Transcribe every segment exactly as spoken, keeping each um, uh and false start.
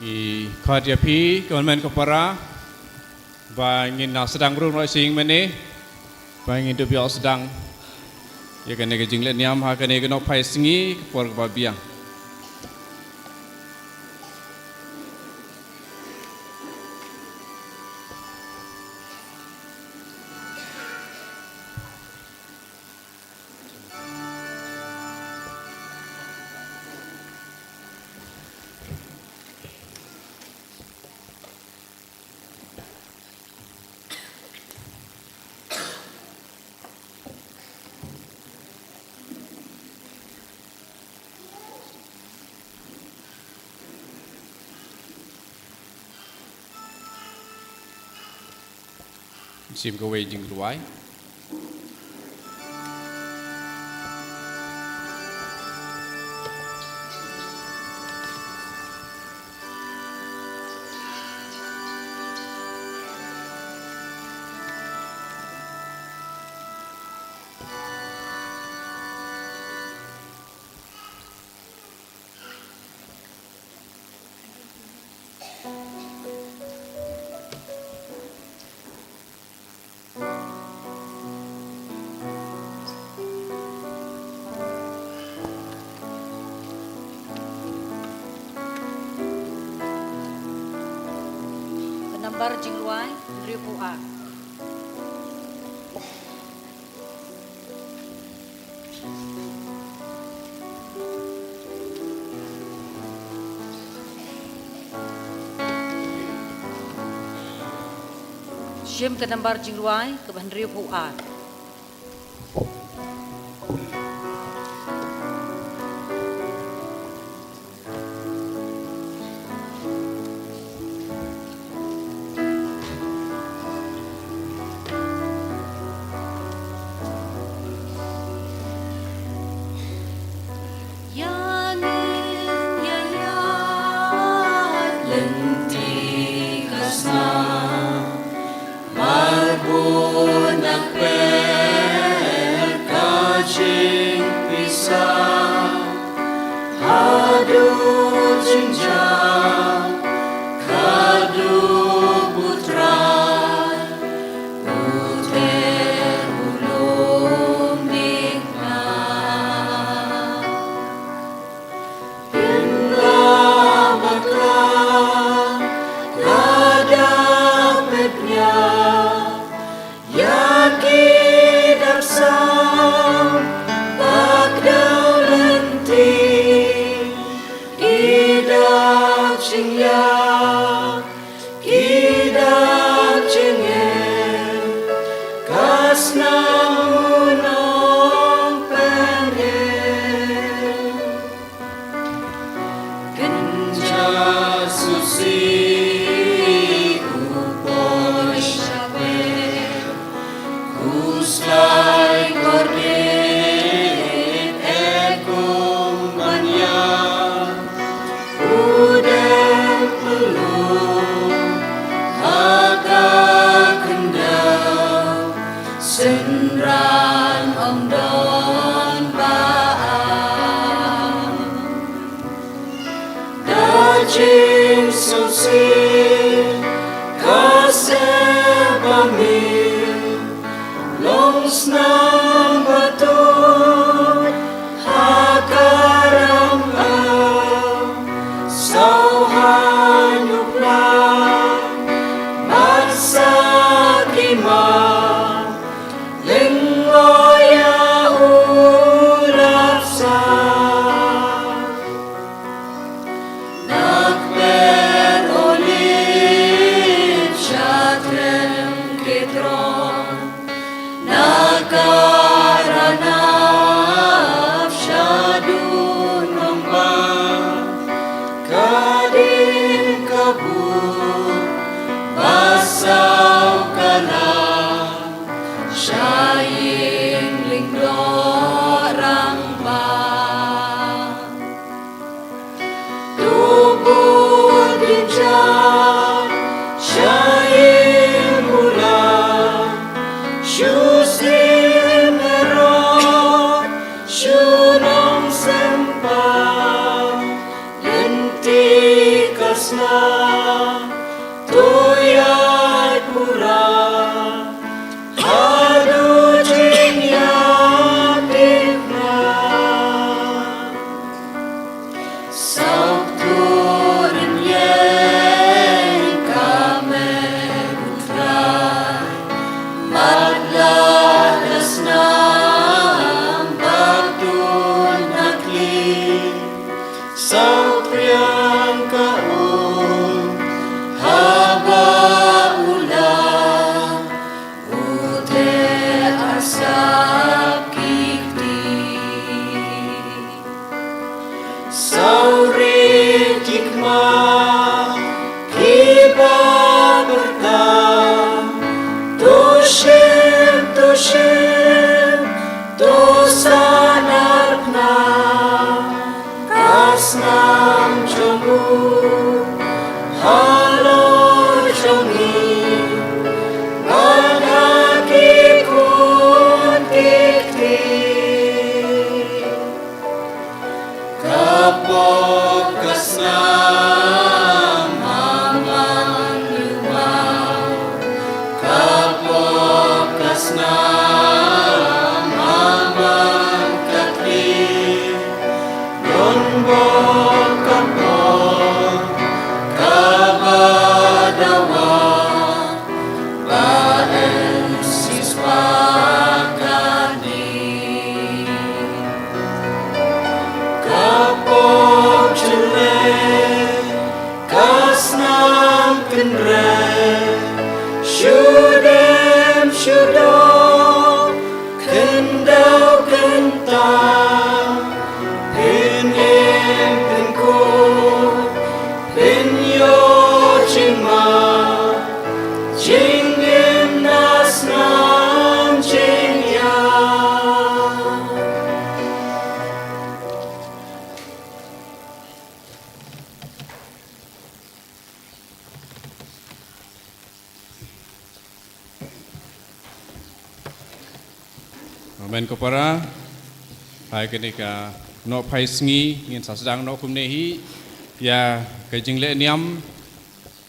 Ngi khot ïa phi, ki hynmen ki para, ba ngin ïa sdang ruh noh sha ïing mane, ba ngin dup ïa sdang ïa kane ka jingleh niam ha kane ka nohphai sngi, ka por kaba biang. Shim kawei jingrwai. Ka nambar jingrwai hynriewphew ar. Shim ka nambar jingrwai kaba hynriewphew ar. Ïa ngin ïa ïaid lynti ka snam, mar bun nang pher ka jingpisa. Haduh jingjia, haduh U Trai u ter u lum bit na. Ynda bakla ka dap pynïap ïa ki dap sam, ba kdew lynti ki dap jingïap, ki dap jingeh, ka snam u nongpynim. Kynja shisha u poi sha pep, khuslai Synran ym don ba-am. Da jingsngewsih ka seh ba mih, long snam ba tuid ha ka ram, saw ha ñiuhkla bad sa ki ma. Lyngngoh ïa u la sah. Na kper Olib sha tyrem Kidron, na ka ranab sha dun rangbah, ka ding ka bud ba saw ka la sha ïing lyngdoh rangbah. To bud bynjah sha ïing u Blei, shu siem Herod, shu nongsymbai, lynti ka snam to ïaid pura. Haduh jingïaid dih na. Sawk tur ïeng ka met u Trai, bad la da snam bad tun na khlieh. Saw phriang ka um haba u la u theh arsap ki kti. Saw rit ki khmat kiba pyrta, to shim, to shim, to sanar phna. Ka snam jong u halor jong ngi, bad ha ki khun ki kti. Ka pop ka snam ha man u maw, ka pop ka snam ha man ka khlieh. Don bok ka por kaba dawa ba em sispah kane. Ka pop jyllei, ka snam kynrei, shu dem shu dom, khyndew kynta, phin im phin kut, phin ïoh jingma, jingim na snam jingïap. Amen ko para. Hai kane ka nohphai sngi ngin sa sdang noh kumne hi ïa ka jingleh niam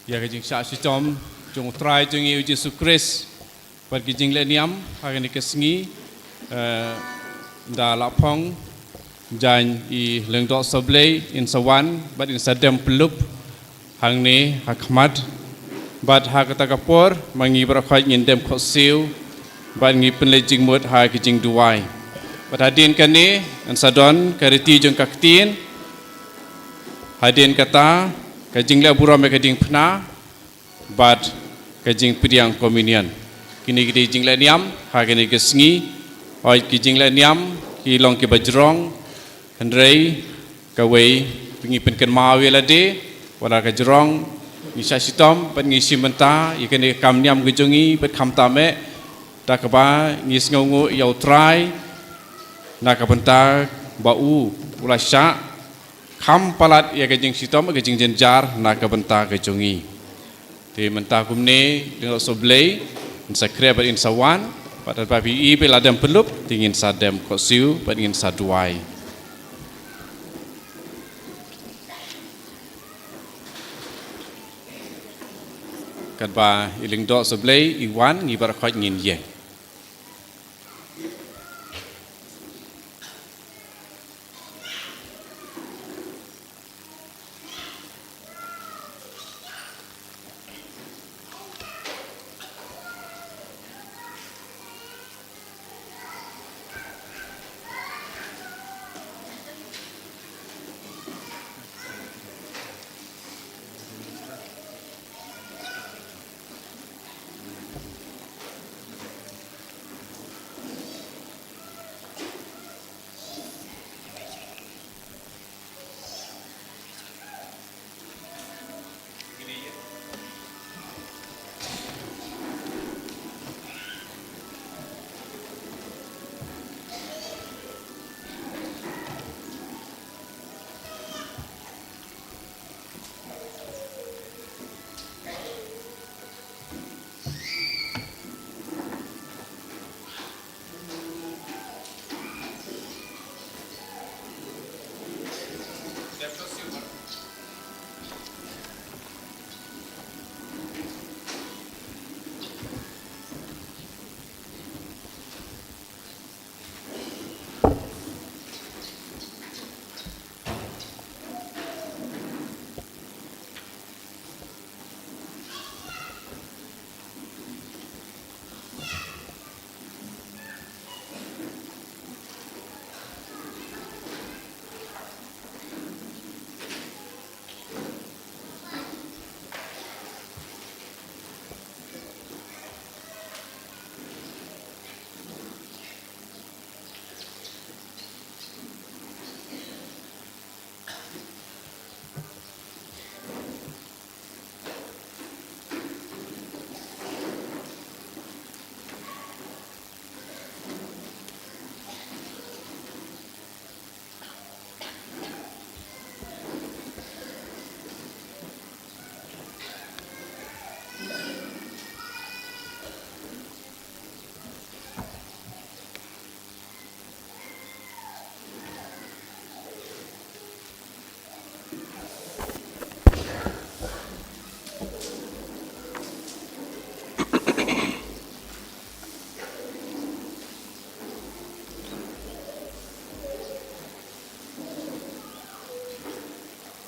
ïa ka jingshah shitom jong u Trai jong ngi u Jisu Khrist. Bad ki jingleh niam ha kane ka sngi, eh, da la phong jan i Lyngdoh Sohblei in sa wan bad in sa dem pyllup hangne ha khmat. Bad ha kata ka por ma ngi baroh khoit ngin dem khohsiew bad ngi pynleit jingmut ha ki jingduwai. Bad hadien kane yn sa don ka riti jong ka ktien, hadien kata ka jingleh burom ïa ka diengphna bad ka jingpdiang communion. Kine ki dei jingleh niam ha kine ki sngi. Hooid, ki jingleh niam ki long kiba jrong, hynrei kawei ngi pynkynmaw ïa lade, wat la ka jrong ngi shah shitom bad ngi shim bynta ïa kane ka kam niam ka jong ngi bad khamtam eh da kaba ngi sngewnguh ïa u Trai na ka bynta ba u u la shah kham palat ïa ka jingshitom, ka jingjynjar na ka bynta ka jong ngi. Te mynta kumne, Lyngdoh Sohblei yn sa khreh bad yn sa wan. Bad hadba phi ïohi ba la dem pynlup, te ngin sa dem kotsiew bad ngin sa duwai. Katba i lyngdoh sa Blei i wan, ngi baroh khoit ngin ïeng.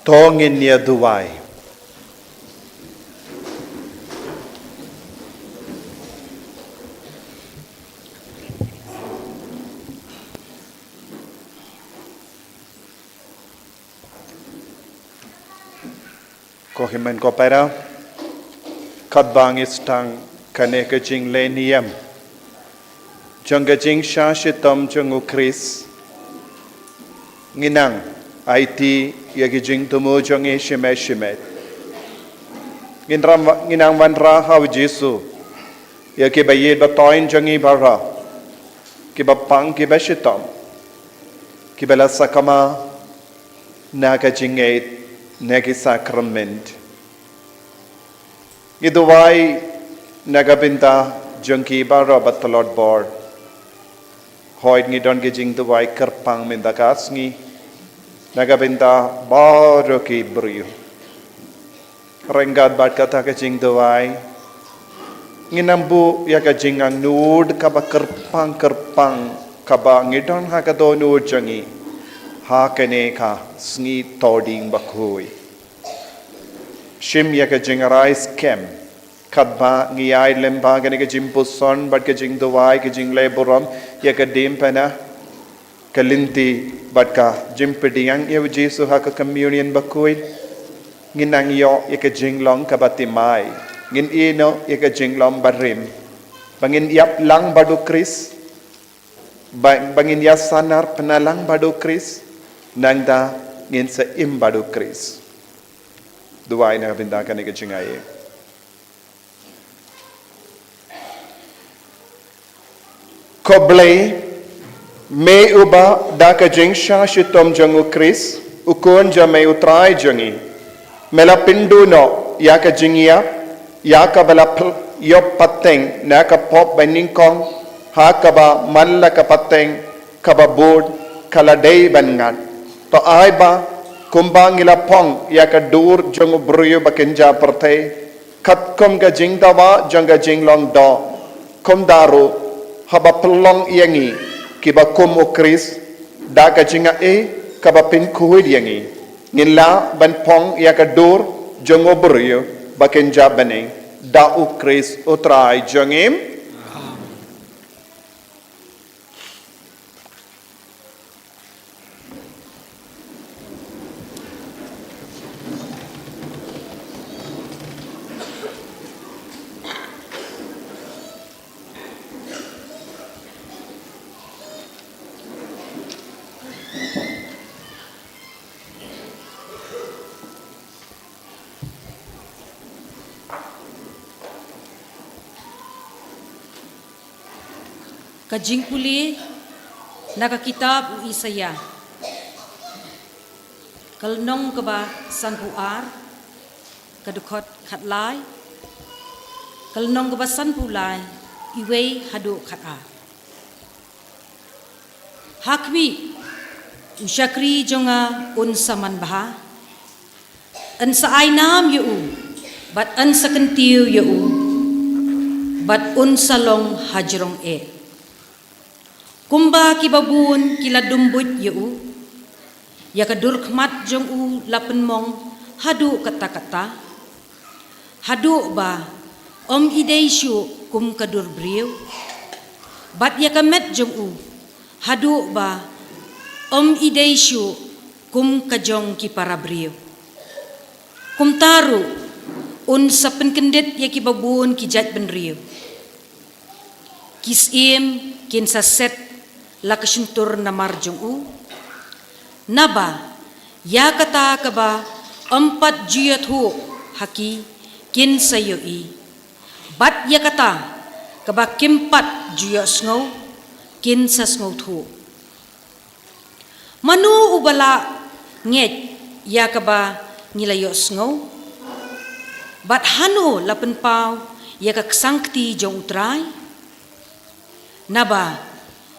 To ngin ïa duwai. Ko hynmen ko para, katba ngi sdang kane ka jingleh niam jong ka jingshah shitom jong u Khrist, ngi nang aiti ïa ki jingthmu jong ngi shimet shimet. Ngin ram, ngi nang wanrah ha u Jisu ïa ki ba ïeit ba toiñ jong ngi baroh, ki ba pang ki ba shitom, ki ba la sakma na ka jingngeit na ki sakrament. Ngi duwai na ka bynta jong ki baroh ba tlot bor. Hooid, ngi don ki jingduwai kyrpang mynta ka sngi na ka bynta baroh ki briew. Ryngkat bad kata ka jingduwai, ngin nang buh ïa ka jingangnud kaba kyrpang kyrpang kaba ngi don ha ka dohnud jong ngi ha kane ka sngi Thohdieng Bakhuid. Shim ïa ka jingrai skhem katba ngi ïaid lyngba kane ka jingpuson bad ka jingduwai, ka jingleh burom ïa ka diengphna, ka lynti bad ka jingpdiang ïa u Jisu ha ka Communion Bakhuid. Ngin nang ïoh ïa ka jinglong kaba thymmai, ngin ïeh noh ïa ka jinglong barim, ba ngin ïap lang bad u Khrist, ba, ba ngin ïasahnarphna lang bad u Khrist, nangta ngin sa im bad u Khrist. Duwai na ka bynta kane ka jingai. Ko Blei, me uba da ka jingshah shitom jong u Khrist, u Khun jong me u Trai jong ngi, me la pynduh noh ïa ka jingïap ïa kaba la pl-, ïoh pateng na ka pop banyngkong ha kaba man la ka pateng kaba bud ka la dei ban ngat. To ai ba kumba ngi la phong ïa ka dur jong u briew ba kynja pyrthei, katkum ka jingdawa jong ka jinglong doh, kumta ruh haba pynlong ïa ngi kiba kum u Khrist da ka jingai kaba pynkhuid ïa ngi, ngin lah ban phong ïa ka dur jong u briew ba kynja bneng da u Khrist u Trai jong ngi. Ka jingpule na ka kitab u Isaïah, ka lynnong kaba sanphew ar, ka dkhot khatlai, ka lynnong kaba sanphew lai, iwei haduh khatar. Ha khmih, u shakri jong nga un sa man bha, yn sa ai nam ïa u, bad yn sa kyntiew ïa u, bad un sa long hajrong eh. Kumba kiba bun ki la dum buit ïa u, ïa ka dur khmat jong u la pynmong haduh katta katta, haduh ba ym i dei shuh kum ka dur briew, bad ïa ka met jong u, haduh ba ym i dei shuh kum ka jong ki para briew. Kumta ruh un sa pynkyndit ïa kiba bun ki jaitbynriew. Ki syiem kin sa set la ka shyntur namar jong u, naba ïa kata kaba ym pat ju ïathuh ha ki kin sa ïohi, bad ïa kata kaba kim pat ju ïohsngew kin sa sngewthuh. Mano uba la ngeit ïa kaba ngi la ïohsngew? Bad hano la pynpaw ïa ka ksangkti jong U Trai? Naba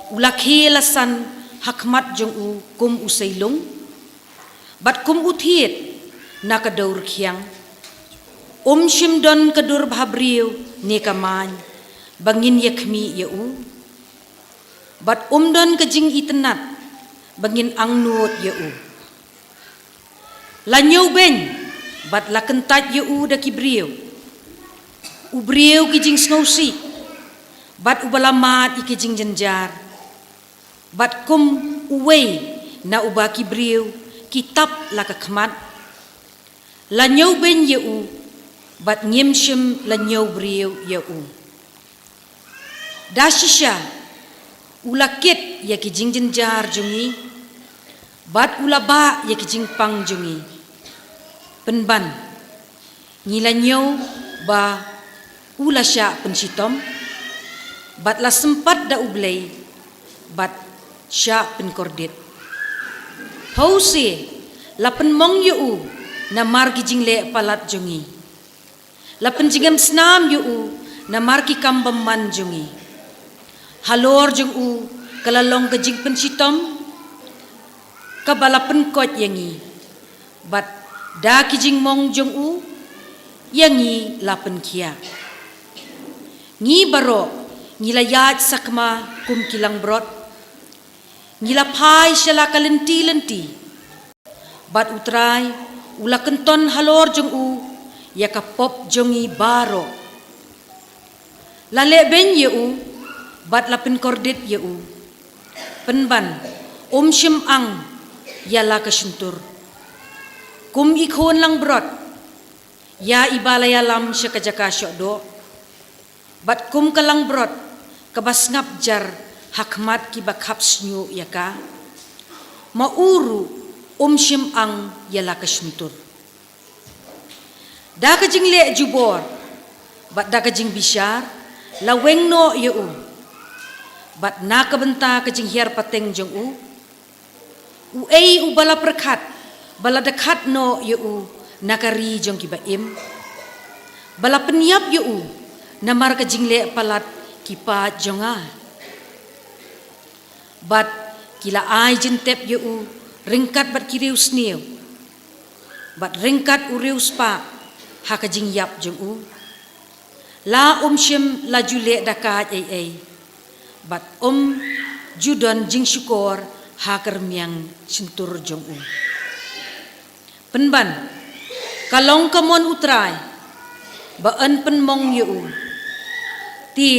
u la khie la san ha khmat jong u kum u seilung, bad kum u thied na ka dewrkhiang. Um shym don ka dur bhabriew ne ka main ba ngin ïakhmih ïa u, bad um don ka jingitynnad ba ngin angnud ïa u. La ñiewbeiñ bad la kyntait ïa u da ki briew, u briew ki jingsngewsih, bad uba la mad ïa ki jingjynjar, bad kum uwei na uba ki briew ki tap la ka khmat. La ñiewbeiñ ïa u, bad ngim shym la ñiew briew ïa u. Da shisha u la kit ïa ki jingjynjar jong ngi, bad u la bah ïa ki jingpang jong ngi. Pynban, ngi la ñiew ba u la shah pynshitom, bad la sympat da U Blei, bad shah pynkordit. Phewse la pynmong ïa u namar ki jingleh palat jong ngi. La pynjngem snam ïa u namar ki kam bymman jong ngi. Halor jong u ka la long ka jingpynshitom kaba la pynkoit ïa ngi, bad da ki jingmong jong u ïa ngi la pynkhiah. Ngi baroh ngi la ïaid sakma kum ki langbrot, ngi la phai sha la ka lynti lynti. Bad U Trai u la kynton halor jong u ïa ka pop jong ngi baroh. La lehbeiñ ïa u bad la pynkordit ïa u. Pynban, um shym ang ïa la ka shyntur. Kum i khun langbrot ïa iba la ïalam sha ka jaka shoh doh, bad kum ka langbrot kaba sngap jar ha khmat kiba khap shñiuh ïa ka, ma u ruh um shym ang ïa la ka shyntur. Da ka jingleh jubor bad da ka jingbishar la weng noh ïa u, bad na ka bynta ka jinghiar pateng jong u, uei uba la pyrkhat ba la dkhot noh ïa u na ka ri jong kiba im, ba la pynïap ïa u namar ka jingleh palat ki paid jong nga? Bad ki la ai jingtep ïa u ryngkat bad ki riewsniew, bad ryngkat u riewspah ha ka jingïap jong u. La um shym la ju leh da ka ei ei, bad um ju don jingshukor ha ka rmiang shyntur jong u. Pynban, ka long ka mon U Trai ba yn pynmong ïa u, te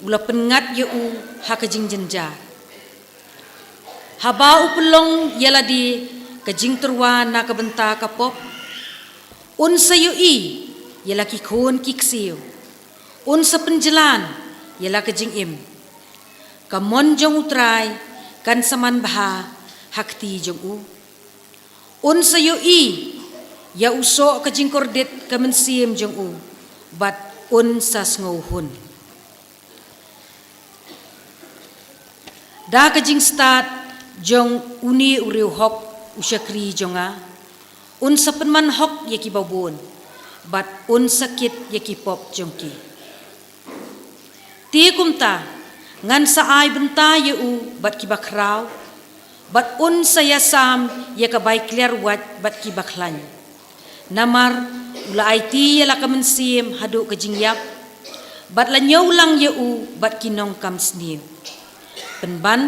u la pynngat ïa u ha ka jingjynjar. Haba u pynlong ïa lade ka jingtyrwa na ka bynta ka pop, un sa ïohi ïa la ki khun ki ksiew, un sa pynjlan ïa la ka jingim. Ka mon jong U Trai kan sa man bha ha kti jong u. Un sa ïohi ïa u soh ka jingkordit ka mynsiem jong u, bad un sa sngewhun. Da ka jingstad jong une u riewhok u shakri jong nga, un sa pynman hok ïa ki babun, bad un sa kit ïa ki pop jong ki. Te kumta, ngan sa ai bynta ïa u bad ki bakhraw, bad un sa ïasam ïa ka bai kliar wait bad ki bakhlaiñ. Namar u la aiti ïa la ka mynsiem haduh ka jingïap, bad la ñiew lang ïa u bad ki nongkam sniew. Pynban,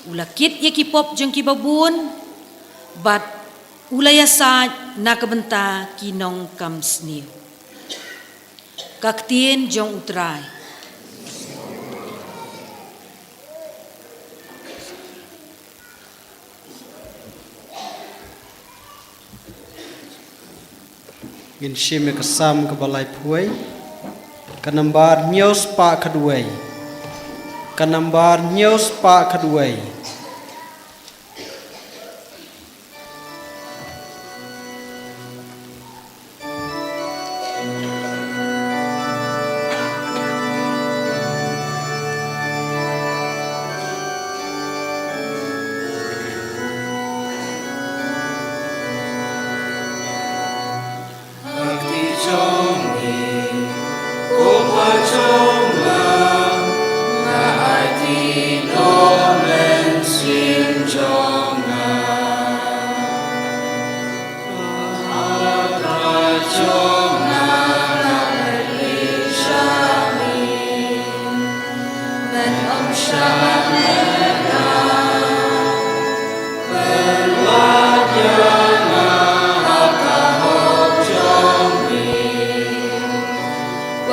u la kit ïa ki pop jong ki babun, bad u la ïasaid na ka bynta ki nongkam sniew. Ka ktien jong U Trai. Ngin shim ïa ka Salm kaba laiphew, ka nambar hynñiew spah khatwei. Ka nambar hynñiew spah khatwei.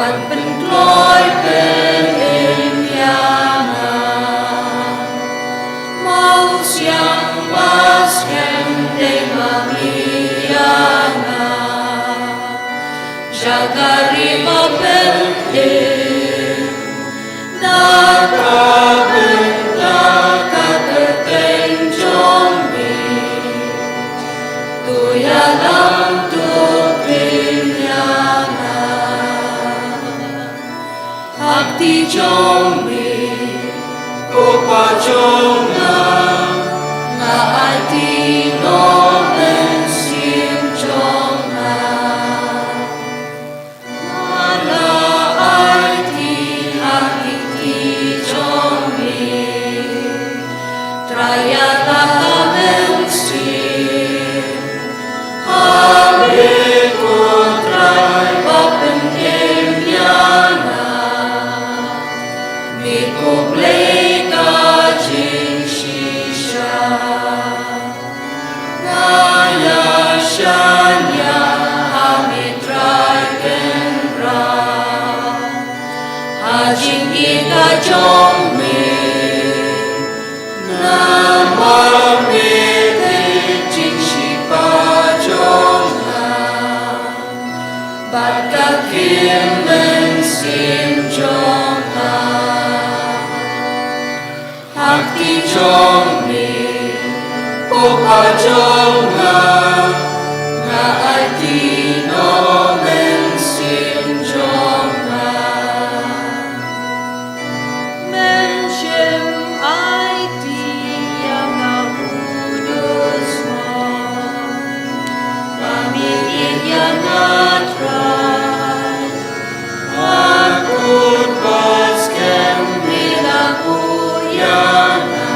Wan pynkloi pynïaid ïa nga, Mawsiang ba skhem dei ma ngi ïa nga. Sha ka ri ba pynïaid, na ka bynta ka kyrteng jong me. To ïalam to pynïaid ïa nga. Ha kti jong me, ko Pa jong nga, nga aiti ïa u Mynsiem jong nga. Nga la aiti ha ki kti jong me. Trai ïa la ka mynsiem. Ha me ko Trai ba pynïaid ïa nga. Me ko Blei ka jingshisha. Nga ïa shaniah ha me Trai Kynrad. Ha jingïeit ka jong me. Namar me dei jingshipai jong nga. Bad ka ktien mynsiem jong nga. Ha kti jong me, ko Pa jong nga, nga aiti ïa u Mynsiem jong nga. Men shym aiti ïa nga u dusmon, ba me ïeit ïa nga Trai. Nga kut ba skhem me la buh ïa nga.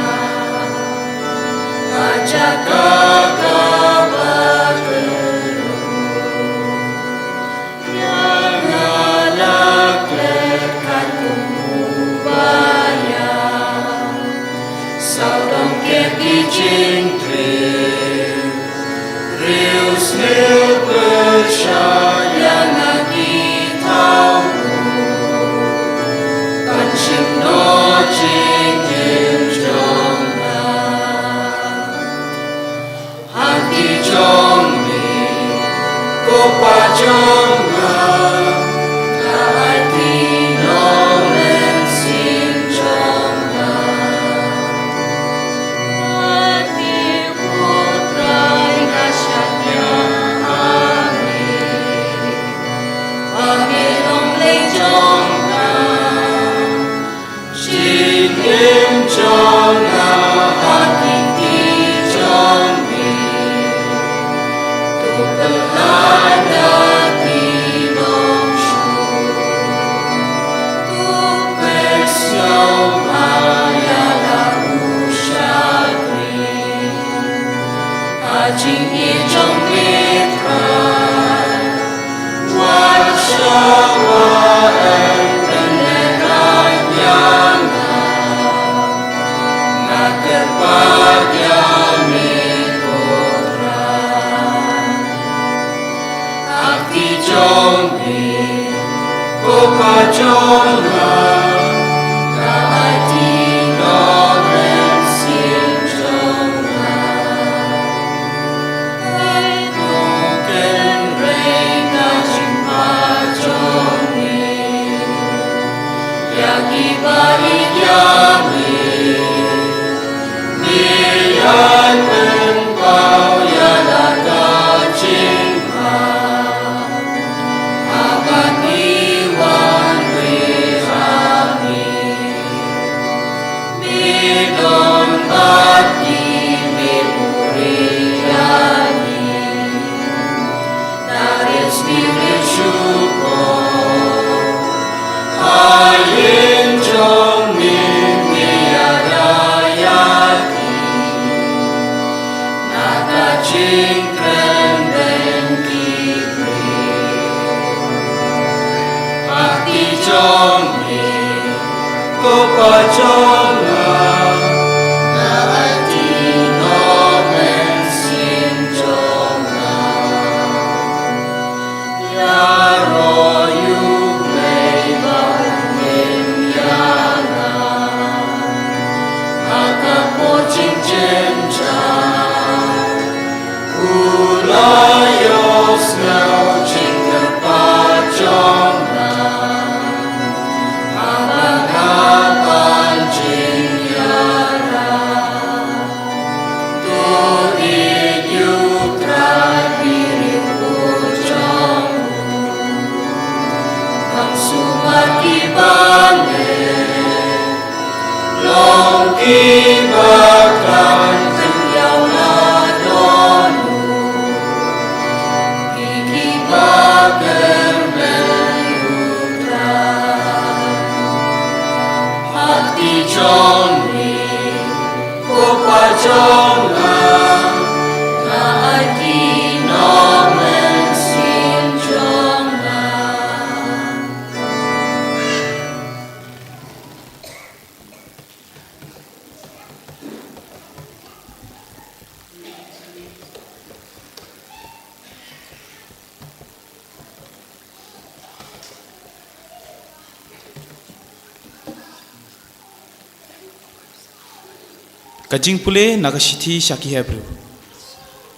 Ka jingpule na ka shithi sha ki Hebru.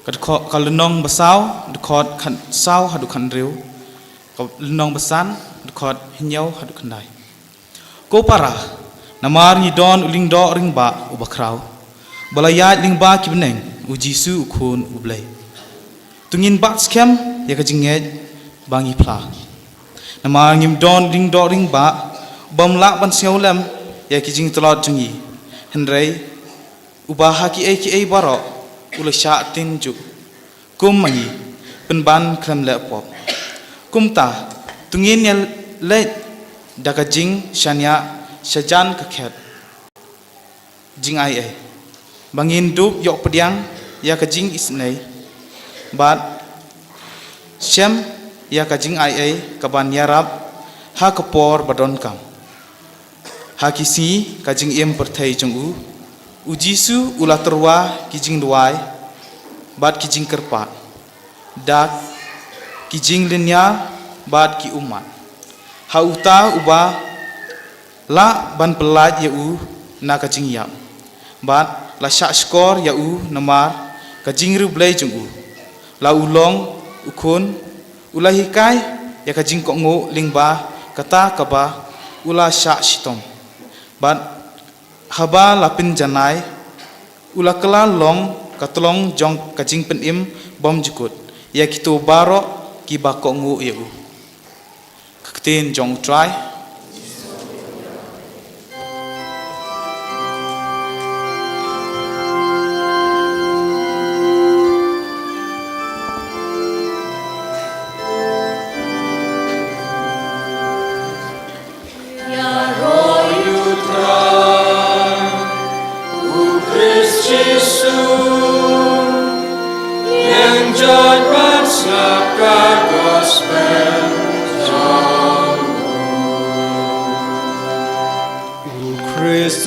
Ka dkhot, ka lynnong ba saw, dkhot khat saw haduh khat hynriew. Ka lynnong ba san, dkhot hynñiew haduh khyndai. Ko para, namar ngi don u lyngdoh ringbah uba khraw, ba la ïaid lyngba ki bneng, u Jisu u Khun u Blei. To ngin bat skhem ïa ka jingngeit ba ngi phla. Namar ngim don lyngdoh ringbah bym lah ban sngew lem ïa ki jingtlot jong ngi. Hynrei uba ha kiei kiei baroh u la shah tynjuh kum ma ngi, pynban khlem leh pop. Kumta, to ngin ïa leit da ka jingshaniah shajan ka khet jingaiei, ba ngin dup ïoh pdiang ïa ka jingisynei, bad shem ïa ka jingaiei kaban ïarap ha ka por ba donkam. Ha ki sngi ka jingim pyrthei jong u, u Jisu u la tyrwa ki jingduwai bad ki jingkyrpad, da ki jinglynñiar bad ki ummat. Ha uta uba lah ban pyllait ïa u na ka jingïap, bad la shah shkor ïa u namar ka jingriewblei jong u. La u long u Khun, u la hikai ïa ka jingkohnguh lyngba kata kaba u la shah shitom. Bad haba la pynjanai, u la kylla long ka tlong jong ka jingpynim bymjukut ïa kito baroh kiba kohnguh ïa u. Ka ktien jong U Trai.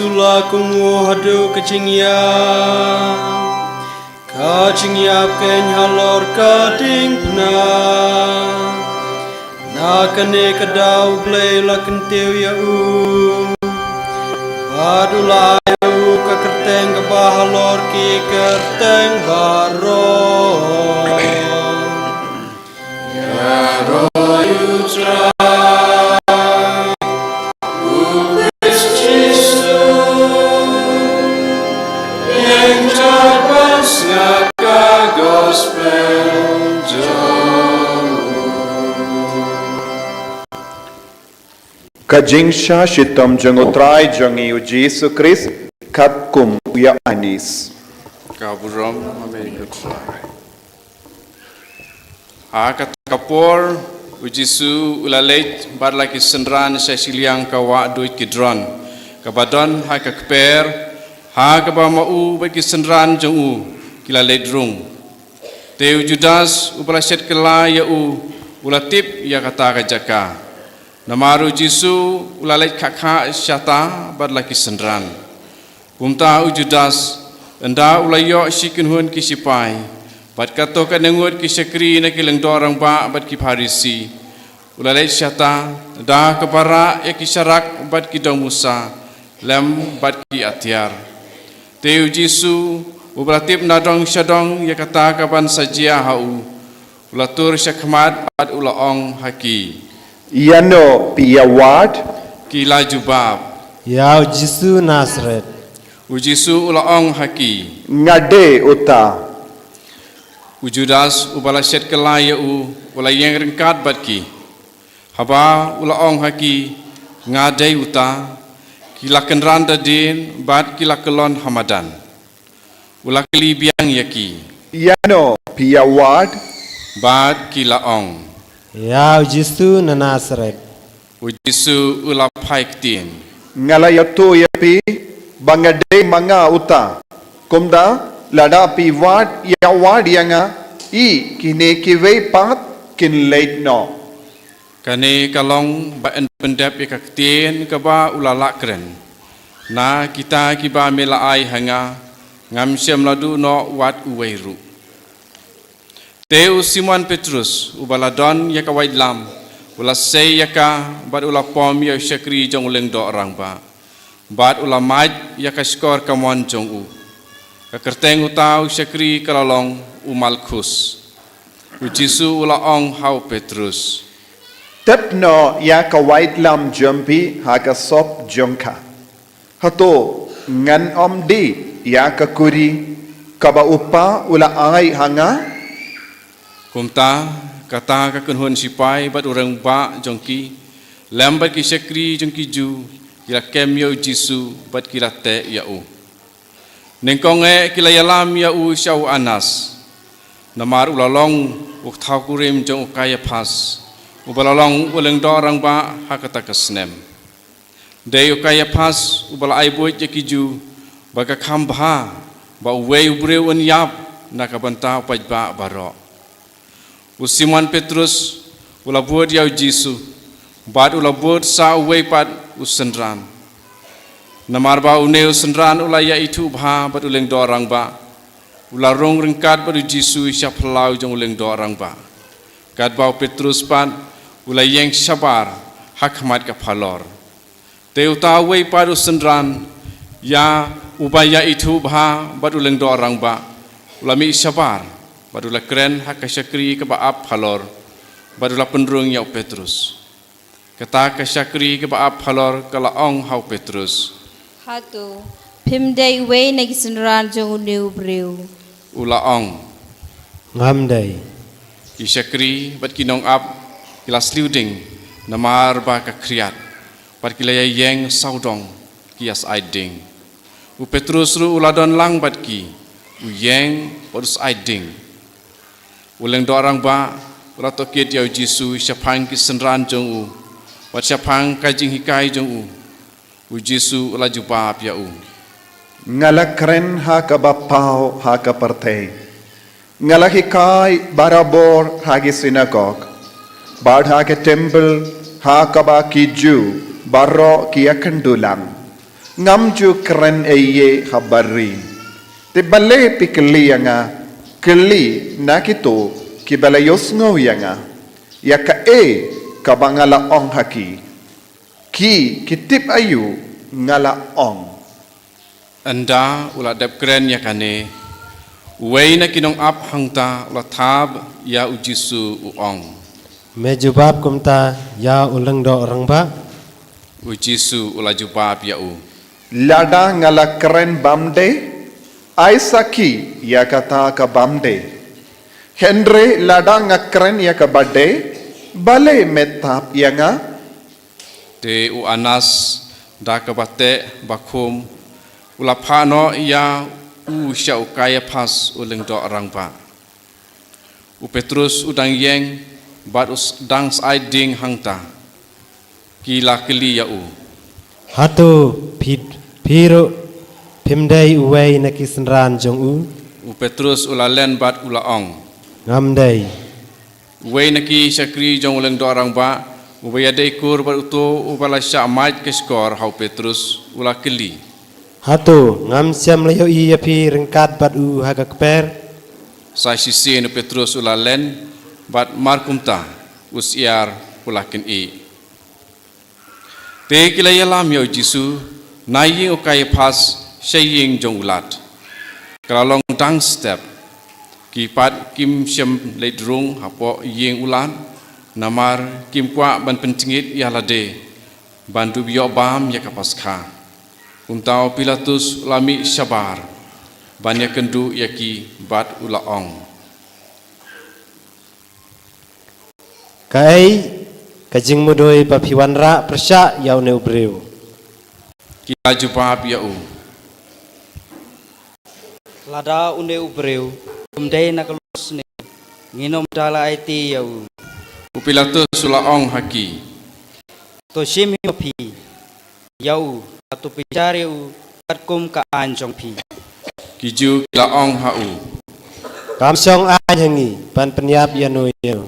Jisu la kumno haduh ka jingïap, ka jingïap keiñ halor ka diengphna. Na kane ka daw U Blei u la kyntiew ïa u, bad u la ai ïa u ka kyrteng kaba halor ki kyrteng baroh. Ïaroh ïa u Trai, U Khrist Jisu, ïeng tad ban sngap ka gospel jong u. Ka jingshah shitom jong U Trai jong ngi U Jisu Khrist, katkum u Ïoannis. Ka burom ha me ko Trai. Ha kata ka por, U Jisu u la leit bad la ki synran sha shiliang ka wah duid Kidron, kaba don ha ka kper, ha kaba ma u bad ki synran jong u ki la leit rung. Te u Judas, uba la shet kylla ïa u, u la tip ïa kata ka jaka. Namar U Jisu u la leit khah khah shata bad la ki synran. Kumta u Judas, ynda u la ïoh shi kynhun ki shipai, bad katto katne ngut ki shakri na ki lyngdoh rangbah bad ki Pharisi, u la leit shata da kaba rah ïa ki sharak bad ki dong musa, lem bad ki atiar. Te U Jisu, uba la tip na dong sha dong ïa kata kaban sa jia ha u, u la tur sha khmat bad u la ong ha ki, "Ïano phi ïa wad?" Ki la jubab, "Ïa U Jisu Nasaret." U Jisu u la ong ha ki, "Nga dei uta." U Judas, uba la shet kylla ïa u, u la ïeng ryngkat bad ki. Haba u la ong ha ki, "Nga dei uta," ki la kynran da dien bad ki la kyllon ha madan. U la kylli biang ïa ki, "Ïano phi ïa wad?" Bad ki la ong, "Ïa U Jisu na Nasaret." U Jisu u la phai ktien, "Nga la ïathuh ïa phi ba nga dei ma nga uta. Kumta, lada phi wad ïa wad ïa nga, i kine kiwei pat kin leit noh." Kane ka long ba yn pyndep ïa ka ktien kaba u la lah kren, "Na kita kiba me la ai ha nga, ngam shym la duh noh wat uwei ruh." Te u Simon Petrus, uba la don ïa ka waitlam, u la sei ïa ka, bad u la pom ïa u shakri jong u lyngdoh rangbah, bad u la mad ïa ka shkor kamon jong u. Ka kyrteng uta u shakri ka la long u Malkhus. U Jisu u la ong ha u Petrus, "Tep noh ïa ka waitlam jong phi ha ka sop jong ka. Hato ngan ym dih ïa ka kuri kaba u Pa u la ai ha nga?" Kumta, kata ka kynhun shipai bad u rangbah jong ki, lem bad ki shakri jong ki Jiw, ki la kem ïa u Jisu bad ki la teh ïa u. Nyngkong eh ki la ïalam ïa u sha u Anas, namar u la long u thaw kurim jong u Kaiaphas, uba la long u lyngdoh rangbah ha kata ka snem. Dei u Kaiaphas uba la ai buit ïa ki Jiw ba ka kham bha ba uwei u briew un ïap na ka bynta u paidbah baroh. U Simon Petrus u la bud ïa u Jisu, bad u la bud sa uwei pat u synran. Namar ba une u synran u la ïa ithuh bha bad u lyngdoh rangbah, u la rung ryngkat bad u Jisu sha phyllaw jong u lyngdoh rangbah. Katba u Petrus pat u la ïeng shabar ha khmat ka phalor. Te uta uwei pat u synran, ïa uba ïa ithuh bha bad u lyngdoh rangbah, u la mih shabar, bad u la kren ha ka shakri kaba ap halor, bad u la pynrung ïa u Petrus. Kata ka shakri kaba ap halor ka la ong ha u Petrus, "Hato phim dei uwei na ki synran jong une u briew?" U la ong, "Ngam dei." Ki shakri bad ki nongap ki la sliew ding namar ba ka khriat, bad ki la ïa ïeng sawdong ki ïa syaid ding. U Petrus ruh u la don lang bad ki, u ïeng bad u syaid ding. U lyngdoh rangbah u la tohkit ïa u Jisu shaphang ki synran jong u, bad shaphang ka jinghikai jong u. U Jisu u la jubab ïa u, "Nga la kren ha kaba paw ha ka pyrthei. Nga la hikai barabor ha ki synagog, bad ha ka templ ha kaba ki Jiw baroh ki ïakynduh lang. Ngam ju kren ei ei ha bari. Te balei phi kylli ïa nga, kylli na kito kiba la ïohsngew ïa nga, ïa kaei kaba nga la ong ha ki? Ki ki tip aïu nga la ong. Ynda u la dep kren ïa kane, uwei na ki nongap hangta u la thap ïa u Jisu u ong. Me jubab kumta ïa u lyngdoh rangbah? U Jisu u la jubab ïa u. Lada nga la kren bymdei, ai sakhi ïa kata ka bymdei. Hynrei lada nga kren ïa kaba dei, balei me thap ïa nga? Te u Anas da kaba teh bakhum u la phah noh ïa u sha u Kaiaphas u lyngdoh rangbah. U Petrus u dang ïeng bad u s-, dang syaid ding hangta. Ki la kylli ïa u. Hato phi, phi ruh phim dei uwei na ki synran jong u? U Petrus u la len bad u la ong. Ngam dei. Uwei na ki shakri jong u lyngdoh rangbah, uba ïadei kur bad uto uba la shah mait ka shkor ha u Petrus, u la kylli. Hato ngam shym la ïohi ïa phi ryngkat bad u ha ka kper? Sa shisien u Petrus u la len, bad markumta u syiar u la kynih. Te ki la ïalam ïa u Jisu na ïing u Kaiaphas sha ïing jong u Lat. Ka la long dang step. Ki pat kim shym leit rung hapoh ïing u Lat, namar kim kwah ban pynjngit ïa lade ban dup ïoh bam ïa ka Paskha. Kumta u Pilatus u la mih shabar ban ïakynduh ïa ki bad u la ong. Kaei ka jingmudui ba phi wanrah pyrshah ïa une u briew? Ki la jubab ïa u. Lada une u briew um dei na ka long sniew, ngin ym da la aiti ïa u. U Pilatus u la ong ha ki. To shim hi ma phi ïa u, bad to bishar ïa u katkum ka aiñ jong phi. Ki Jiw ki la ong ha u. Kam shong aiñ ha ngi ban pynïap ïano ïano.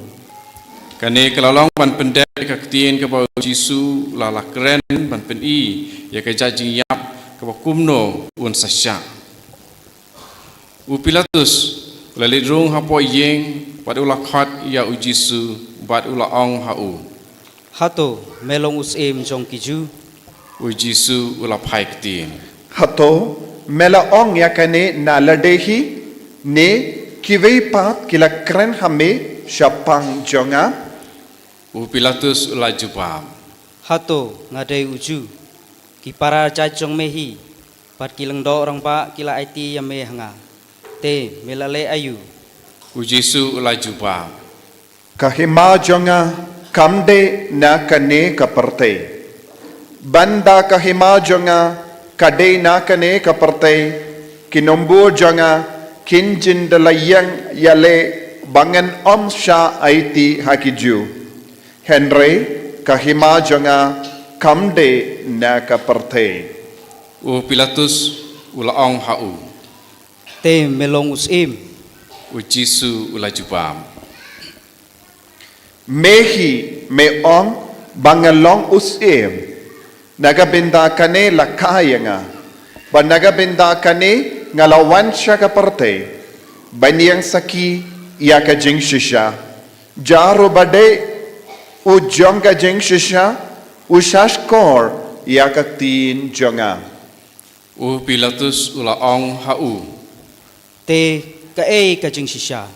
Kane ka la long ban pyndep ïa ka ktien kaba u Jisu u la la kren ban pyni ïa ka jait jingïap kaba kumno un sa shah. U Pilatus u la leit rung hapoh ïing bad u la khot ïa u Jisu bad u la ong ha u. Hato me long u Syiem jong ki Jiw? U Jisu u la phai ktien. Hato me la ong ïa kane na lade hi, ne kiwei pat ki la kren ha me shaphang jong nga? U Pilatus u la jubab. Hato nga dei u Jiw? Ki para jait jong me hi bad ki lyngdoh rangbah ki la aiti ïa me ha nga. Te me la leh aïu? U Jisu u la jubab. Ka hima jong nga kam dei na kane ka pyrthei. Ban da ka hima jong nga ka dei na kane ka pyrthei, ki nongbur jong nga kin jin da la ïeng ïaleh ba ngan ym shah aiti ha ki Jiw. Hynrei ka hima jong nga kam dei na ka pyrthei. U Pilatus u la ong ha u. Te me long u Syiem? U Jisu u la jubab. Me hi me ong ba nga long u Syiem. Na ka bynta kane la kha ïa nga. Bad na ka bynta kane nga la wan sha ka pyrthei ban ïeng sakhi ïa ka jingshisha. Jar uba dei u jong ka jingshisha u shahshkor ïa ka ktien jong nga. U Pilatus u la ong ha u. Te kaei ka jingshisha?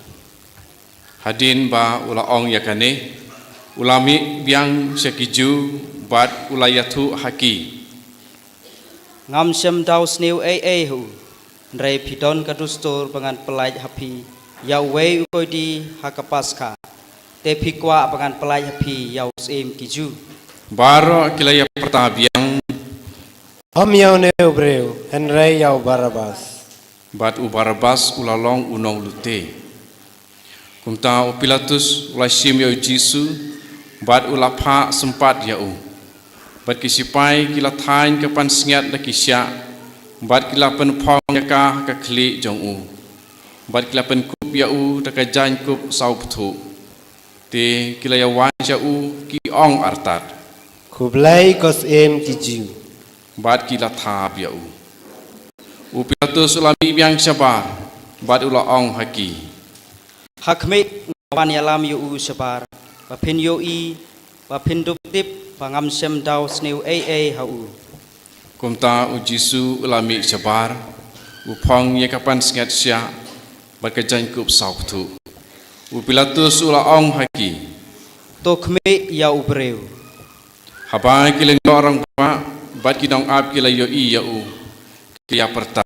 Hadien ba u la ong ïa kane, u la mih biang sha ki Jiw bad u la ïathuh ha ki. Ngam shym da sniew ei ei ha u, hynrei phi don ka dustur ba ngan pyllait ha phi ïa uwei u koidi ha ka Paskha. Te phi kwah ba ngan pyllait ha phi ïa u Syiem ki Jiw? Baroh ki la ïapyrta biang. Ym ïa une u briew, hynrei ïa u Barabbas. Bad u Barabbas u la long u nonglute. Kumta u Pilatus u la shim ïa u Jisu bad u la phah sympat ïa u. Bad ki sipai ki la thaiñ ka pansngiat da ki shiah bad ki la pynphong ïa ka ha ka khlieh jong u. Bad ki la pynkup ïa u da ka jaiñkup saw bthuh. Te ki la ïawaiñ sha u ki ong artat. Khublei ko Syiem ki Jiw. bad ki la thap ïa u. U Pilatus u la mih biang shabar, bad u la ong ha ki, Ha khmih, nga wan ïalam ïa u shabar, ba phin ïohi, ba phin dup tip ba ngam shym daw sniew ei ei ha u. Kumta u Jisu u la mih shabar, u phong ïa ka pansngiat shiah bad ka jaiñkup sawkthuh. U Pilatus u la ong ha ki, To khmih ïa u briew. Haba ki lyngdoh rangbah bad ki nongap ki la ïohi ïa u, ki ïa pyrta,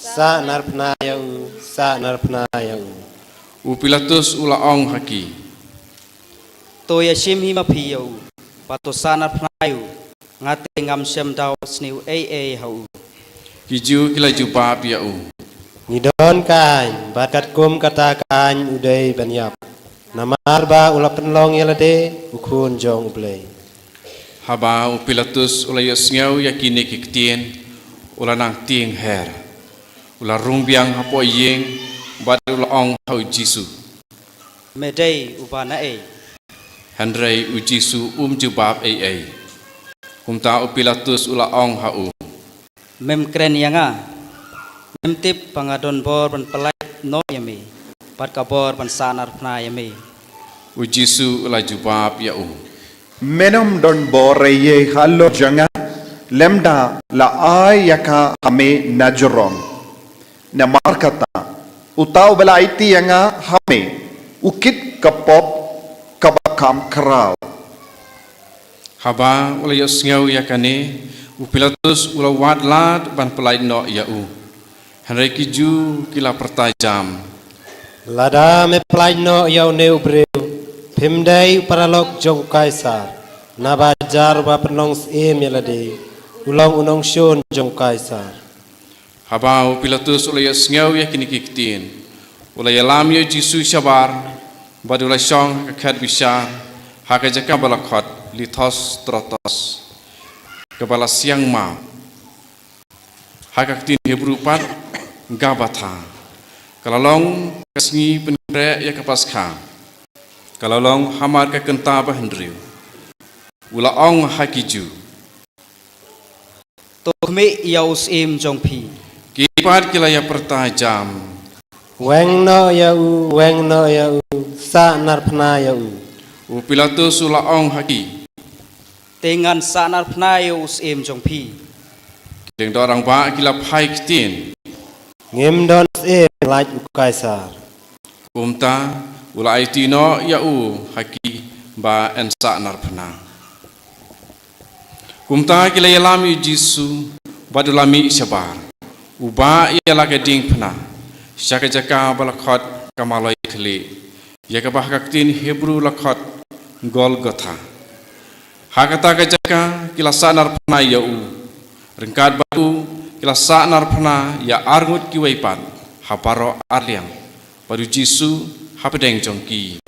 Sah narphna ïa u, sah narphna ïa u. U Pilatus u la ong ha ki, To ïashim hi ma phi ïa u, bad to sah narphna ïa u, nga te ngam shym daw sniew ei ei ha u. Ki Jiw ki la jubab ïa u, Ngi don ka aiñ, bad katkum kata ka aiñ u dei ban ïap, namar ba u la pynlong ïa lade u khun jong U Blei. Haba u Pilatus u la ïohsngew ïa kine ki ktien, u la nang tieng her. U la rung biang hapoh ïing, bad u la ong ha u Jisu, Me dei uba naei? Hynrei u Jisu um jubab ei ei. Kumta u Pilatus u la ong ha u, Mem kren ïa nga? Mem tip ba nga don bor ban pyllait noh ïa me, bad ka bor ban sah narphna ïa me? U Jisu u la jubab ïa u, Mem don bor ei ei halor jong nga, lymda la ai ïa ka ha me na jrong. Namar kata, uta uba la aiti ïa nga ha me, u kit ka pop kaba kham khraw. Haba u la ïohsngew ïa kane, u Pilatus u la wad lad ban pyllait noh ïa u. Hynrei ki Jiw ki la pyrta jam, Lada me pyllait noh ïa une u briew, phim dei u paralok jong u Kaisar, naba jar ba pynlong syiem ïa lade, u long u nongshun jong u Kaisar. Haba u Pilatus u la ïohsngew ïa kine ki ktien, u la ïalam ïa u Jisu shabar, bad u la shong ha ka khet bishar, ha ka jaka ba la khot Lithostrotos, kaba la siang map. Ha ka ktien Hebru pat, Gabatha. Ka la long ka sngi pynkhreh ïa ka Paskha. Ka la long hamar ka kynta ba hynriew. U la ong ha ki Jiw, To khmih ïa u syiem jong phi. Ki pat ki la ïa pyrta jam, Weng noh ïa u, weng noh ïa u, sah narphna ïa u. U Pilatus u la ong ha ki, Te ngan sah narphna ïa u syiem jong phi. Ki lyngdoh rangbah ki la phai ktien, Ngim don syiem lait u Kaisar. Kumta u la aiti noh ïa u ha ki ba yn sah narphna. Kumta ki la ïalam ïa u Jisu bad u la mih shabar. U bah ïa la ka diengphna sha ka jaka ba la khot ka maloi khlieh, ïa kaba ha ka ktien Hebru la khot Golgotha. Ha kata ka jaka ki la sah narphna ïa u. Ryngkat bad u ki la sah narphna ïa arngut kiwei pat ha baroh arliang, bad u Jisu hapdeng jong ki.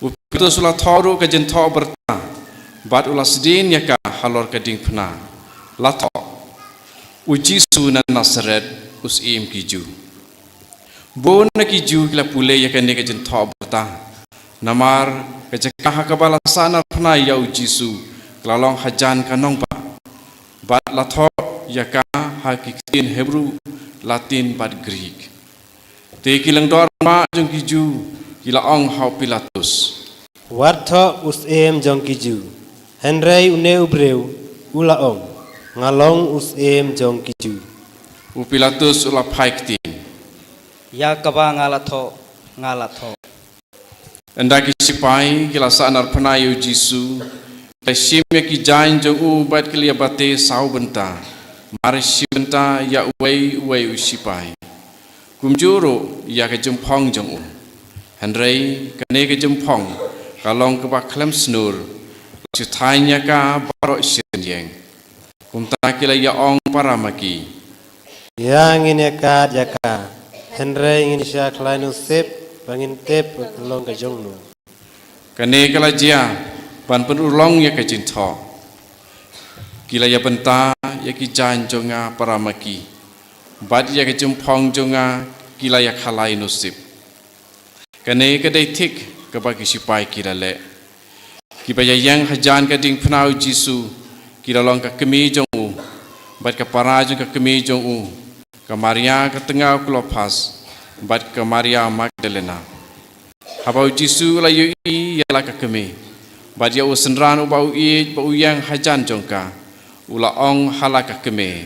U Pilatus u la thoh ruh ka jingthoh byrta, bad u la sdien ïa ka halor ka diengphna. La thoh, U Jisu na Nasaret, u syiem ki Jiw. Bun na ki Jiw ki la pule ïa kane ka jingthoh byrta. Namar ka jaka ha kaba la sah narphna ïa u Jisu ka la long hajan ka nongbah. Bad la thoh ïa ka ha ki ktien Hebru, Latin bad Greek. Te ki lyngdoh rangbah jong ki Jiw ki la ong ha u Pilatus, Wat thoh u syiem jong ki Jiw. Hynrei une u briew u la ong, Nga long u syiem jong ki Jiw. U Pilatus u la phai ktien, Ïa kaba nga la thoh, nga la thoh. Ynda ki shipai ki la sah narphna ïa u Jisu, ki la shim ïa ki jaiñ jong u bad ki la ïa bate saw bynta, mar shi bynta ïa uwei uwei u shipai. Kumjuh ruh ïa ka jingphong jong u. Hynrei kane ka jingphong ka long kaba khlem snur, la shu thaiñ ïa ka baroh shi rynïeng. Kumta ki la ïa ong para ma ki, Ïa ngin ïa kad ïa ka, hynrei ngin ïa shah khlaiñ nusip ba ngin tip ka long ka jong no. Kane ka la jia ban pynurlong ïa ka jingthoh, Ki la ïa bynta ïa ki jaiñ jong nga para ma ki, bad ïa ka jingphong jong nga ki la ïa khlaiñ nusip. Kane ka dei thik kaba ki shipai ki la leh. Kiba ïa ïeng hajan ka diengphna u Jisu, Ki la long ka kmie jong u, bad ka para jong ka kmie jong u, ka Maria ka tnga u Klopas, bad ka Maria Magdalena. Haba u Jisu u la ïohi ïa la ka kmie, bad ïa u synran uba u ïeit ba u ïeng hajan jong ka, u la ong ha la ka kmie: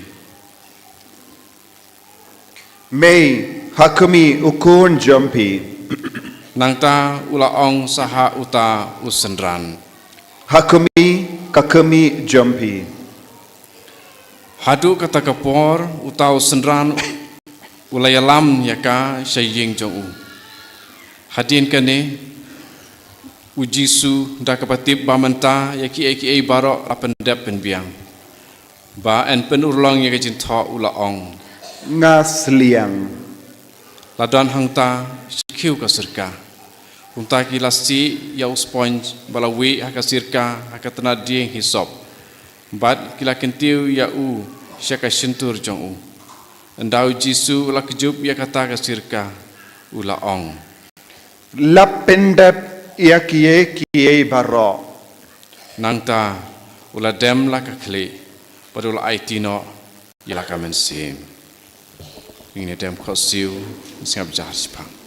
Mei, ha khmih u khun jong phi. Nangta u la ong sa ha uta u synran: Ha khmih ka kmie jong phi. Haduh kata ka por uta u synran u la ïalam ïa ka sha ïing jong u. Hadien kane, u Jisu da kaba tip ba mynta ïa kiei kiei baroh la pyndep pynbiang, ba yn pynurlong ïa ka jingthoh, u la ong: Nga sliang. La don hangta shi khiew ka sirka. Kumta ki la sieh ïa u sponj ba la wieh ha ka sirka ha ka tnat dieng hisop, bad ki la kyntiew ïa u sha ka shyntur jong u. Ynda u Jisu u la kjut ïa kata ka sirka, u la ong: La pyndep ïa kiei kiei baroh. Nangta u la dem la ka khlieh, bad u la aiti noh ïa la ka mynsiem. Ngin ïa dem khohsiew, sngap jar shiphang.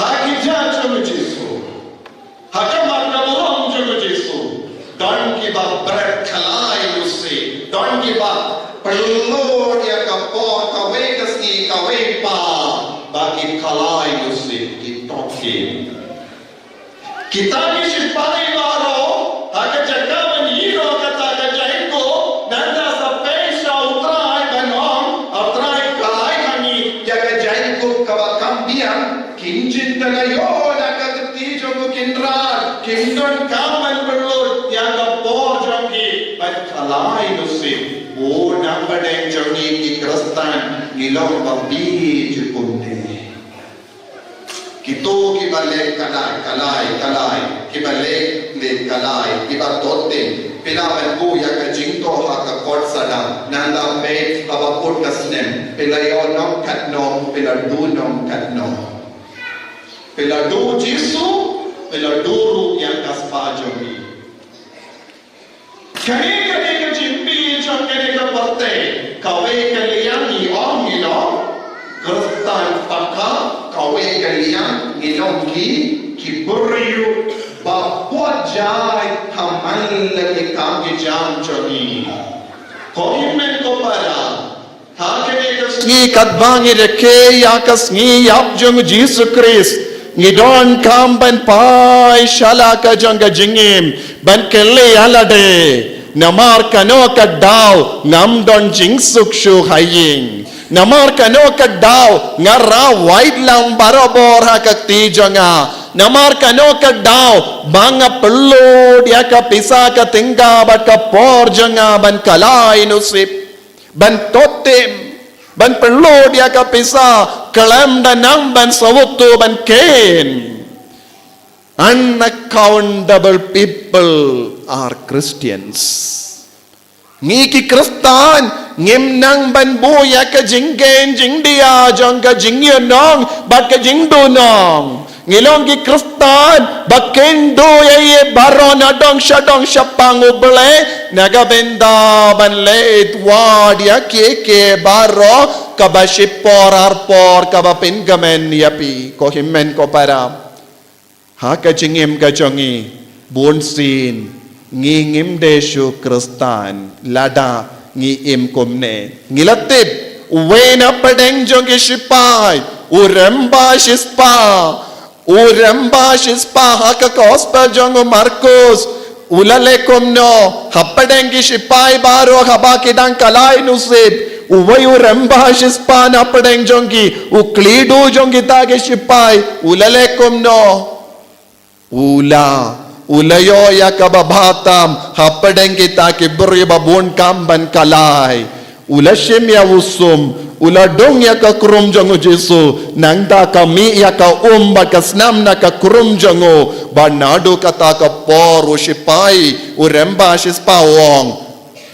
Ha ki jaiñ jong u Jisu, ha ka mat ka burom jong u Jisu, don kiba bret khlaiñ u sih, don kiba pynlut ïa ka por kawei ka sngi kawei pat, ba ki khlaiñ u sih, ki tohkit. Kita ki shipai baroh, ha ka jaka ban ïoh kata ka jaiñkup, nangta sa peit sha u Trai ban ong, u Trai khlaiñ ha ngi ïa ka jaiñkup kaba kham biang, kim shym la ïoh na ka kti jong u Kynrad, kim donkam ban pynlut ïa ka por jong ki ban khlaiñ u sih. Bun na pdeng jong ngi ki Khristan, ngi long ba bieit kumne. Kito kiba leh kalai, kalai, kalai, kiba leh, leh kalai, kiba tohkit, phi lah ban buh ïa ka jingtoh ha ka kot sahdan, nangta phi haba kut ka snem, phi la ïoh nong katno, phi la duh nong katno. Phi la duh Jisu, phi la duh ruh ïa ka spah jong ngi. Kane ka dei ka jingpyni jong kane ka pyrthei, kawei ka liang ngi ong ngi long Khristan paka, kawei ka liang ngi long ki, ki briew ba bud jai ha man la ki kam ki jam jong ngi. Ko hynmen ko para, ha kane ka sngi katba ngi rakhe ïa ka sngi ïap jong u Jisu Khrist, ngi donkam ban phai sha la ka jong ka jingim, ban kylli ïa lade, namar kano ka daw ngam don jingsuk shuh ha ïing. Namar kano ka daw nga rah waitlam barabor ha ka kti jong nga. Namar kano ka daw ba nga pynlut ïa ka pisa ka tyngka bad ka por jong nga ban khlaiñ u sih. Ban tohkit, ban pynlut ïa ka pisa, khlem da nang ban sawut to ban ken. Unaccountable people are Christians. Ngi ki Khristan, ngim nang ban buh ïa ka jingken jingdia jong ka jingïohnong bad ka jingduhnong. Ngi long ki Khristan ba ken duh ïa ïa baroh na dong sha dong shaphang U Blei, na ka bynta ban leit wad ïa kiei kiei baroh kaba shipor arpor kaba pynkmen ïa phi, ko hynmen ko para. Ha ka jingim ka jong ngi, bunsien ngi ngim dei shuh Khristan lada ngi im kumne. Ngi la tip, uwei na pdeng jong ki shipai, u rymba shispah, u rymba shispah ha ka gospel jong u Markus, u la leh kumno, ha pdeng ki shipai baroh haba ki dang khlaiñ u sih, uwei u rymba shispah na pdeng jong ki, u khlieh duh jong kita ki shipai, u la leh kumno. U la, u la ïoh ïa kaba bha tam, ha pdeng kita ki briew ba bun kam ban khlaiñ. U la shim ïa u sum, u la dung ïa ka krum jong u Jisu, nangta ka mih ïa ka um bad ka snam na ka krum jong u, bad naduh kata ka por u shipai, u rymba shispah u ong.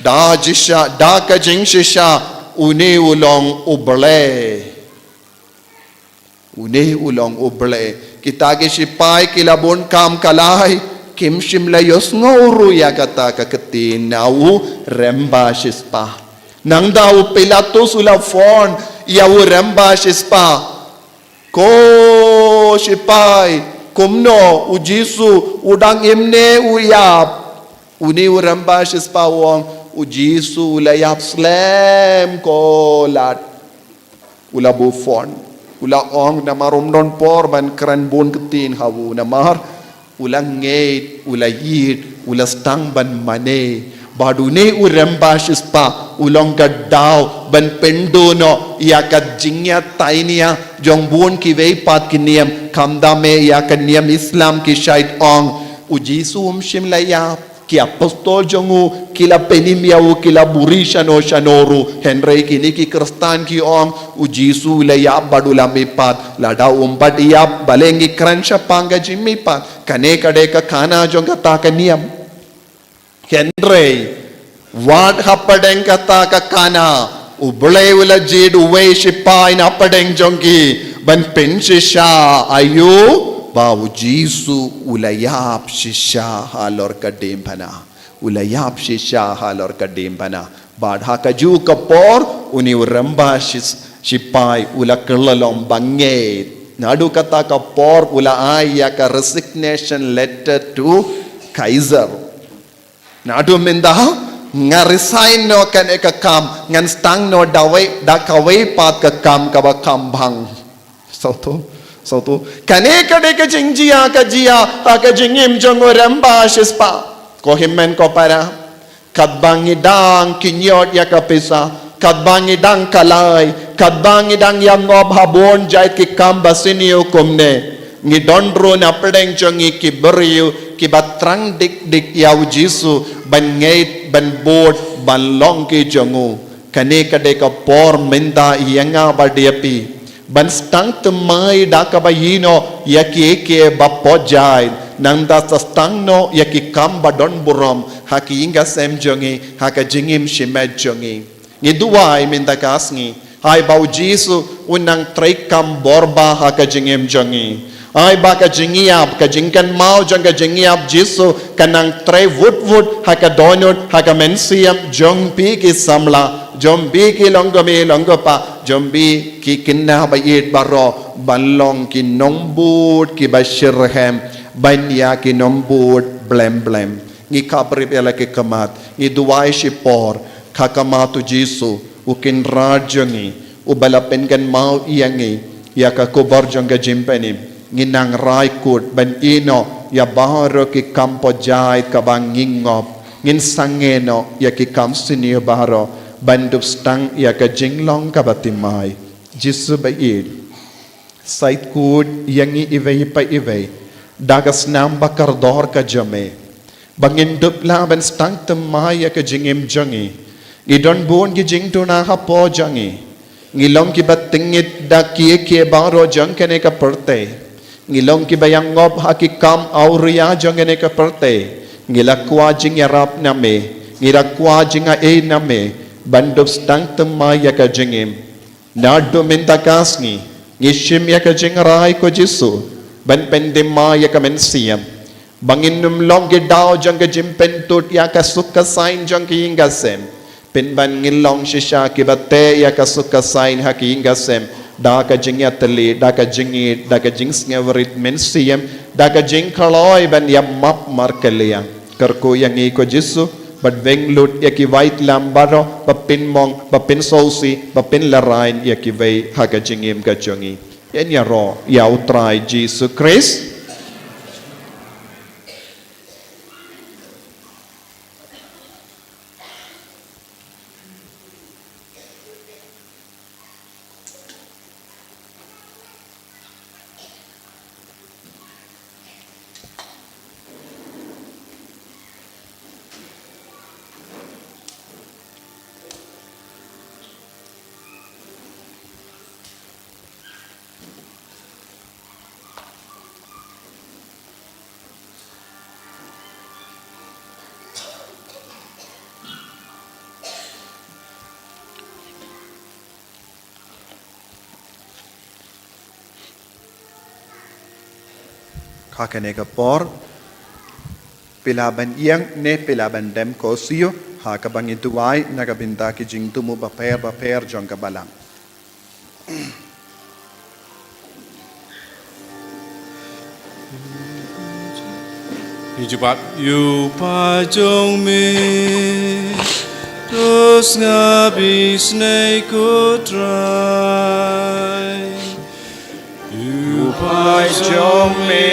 Da jingshisha, da ka jingshisha, une u long U Blei. Une u long U Blei. Kita ki shipai ki la bun kam khlaiñ, kim shym la ïohsngew ruh ïa kata ka ktien na u rymba shispah. Nangta u Pilatus u la phone ïa u rymba shispah. Ko shipai, kumno u Jisu u dang im ne u ïap? Une u rymba shispah u ong, u Jisu u la ïap slem ko lad. U la buh phone. U la ong namar um don por ban kren bun ktien ha u namar u la ngeit, u la ïeit, u la sdang ban mane. Bad une u rymba shispah, u long ka daw ban pynduh noh ïa ka jingïatainia jong bun kiwei pat ki niam, khamtam eh ïa ka niam Islam ki shait ong, u Jisu um shym la ïap. Ki apostol jong u ki la pynim ïa u, ki la buhrieh shano shano ruh. Hynrei kine ki Khristan ki ong, u Jisu u la ïap bad u la mihpat. Lada um pat ïap, balei ngi kren shaphang ka jingmihpat? Kane ka dei ka khana jong kata ka niam. Hynrei wat hapdeng kata ka khana, U Blei u la jied uwei shipai na pdeng jong ki ban pynshisha, aïu, ba u Jisu u la ïap shisha halor ka diengphna. U la ïap shisha halor ka diengphna. Bad ha kajuh ka por, une u rymba shis-, shipai u la kylla long bangeit. Naduh kata ka por u la ai ïa ka resignation letter to Caesar. Naduh mynta nga resign noh kane ka kam, ngan sdang noh da wei, da kawei pat ka kam kaba kham bang. Sngewthuh, sngewthuh. Kane ka dei ka jingjia ka jia ha ka jingim jong u Rangbah Shispah. Ko hynmen ko para, katba ngi dang kynjoh ïa ka pisa, katba ngi dang kalai, katba ngi dang ïa ngop ha bun jait ki kam ba sniew kumne, ngi don ruh na pdeng jong ngi ki briew kiba thrang dik dik ïa u Jisu ban ngeit, ban bud, ban long ki jong u. Kane ka dei ka por mynta ïa nga bad ïa phi ban sdang thymmai da kaba ïehnoh ïa kiei kiei ba pop jait, nangta sa sdang noh ïa ki kam ba don burom ha ki ïing ki sem jong ngi, ha ka jingim shimet jong ngi. Ngi duwai mynta ka sngi, ai ba u Jisu un nang trei kam bor bha ha ka jingim jong ngi. Ai ba ka jingïap, ka jingkynmaw jong ka jingïap Jisu kan nang trei wut wut ha ka dohnud, ha ka mynsiem jong phi ki samla, jong phi ki longkmie longkpa, jong phi ki khynnah ba ïeit baroh, ban long ki nongbud kiba shitrhem, ban ïa ki nongbud blem blem. Ngi khapbriew ïa la ki khmat, ngi duwai shipor, ha khmat u Jisu, u Kynrad jong ngi, uba la pynkynmaw ïa ngi ïa ka khubor jong ka jingpynim. Ngin nang rai kut ban ïehnoh ïa baroh ki kam pop jait kaba ngi ngop. Ngin sangeh noh ïa ki kam sniew baroh ban dup sdang ïa ka jinglong kaba thymmai. Jisu ba ïeit, shait kut ïa ngi iwei pa iwei da ka snam ba kordor ka jong me, ba ngin dup lah ban sdang thymmai ïa ka jingim jong ngi. Ngi don bun ki jingduna hapoh jong ngi. Ngi long kiba tyngeh da kiei kiei baroh jong kane ka pyrthei. Ngi long kiba ïa ngop ha ki kam awria jong kane ka pyrthei. Ngi la kwah jingïarap na me, ngi la kwah jingaiei na me ban dup sdang thymmai ïa ka jingim. Naduh mynta ka sngi, ngi shim ïa ka jingrai ko Jisu ban pynthymmai ïa ka mynsiem, ba ngin ym long ki daw jong ka jingpyntud ïa ka suk ka saiñ jong ki ïing ki sem, pynban ngin long shisha kiba teh ïa ka suk ka saiñ ha ki ïing ki sem da ka jingïatylli, da ka jingïeit, da ka jingsngewrit mynsiem, da ka jingkloi ban ïa map markylliang. Kyrkhu ïa ngi ko Jisu, bad weng lut ïa ki waitlam baroh ba pynmong, ba pynsngewsih, ba pynlehraiñ ïa kiwei ha ka jingim ka jong ngi. Ïa ngi ïaroh ïa u Trai Jisu Khrist. Ha kane ka por, phi lah ban ïeng ne phi lah ban dem ko siew, ha kaba ngi duwai na ka bynta ki jingthmu bapher bapher jong ka balang. Ngi jubab. Ïa u Kpa jong me, to sngap isynei ko Trai. Ïa u Kpa jong me,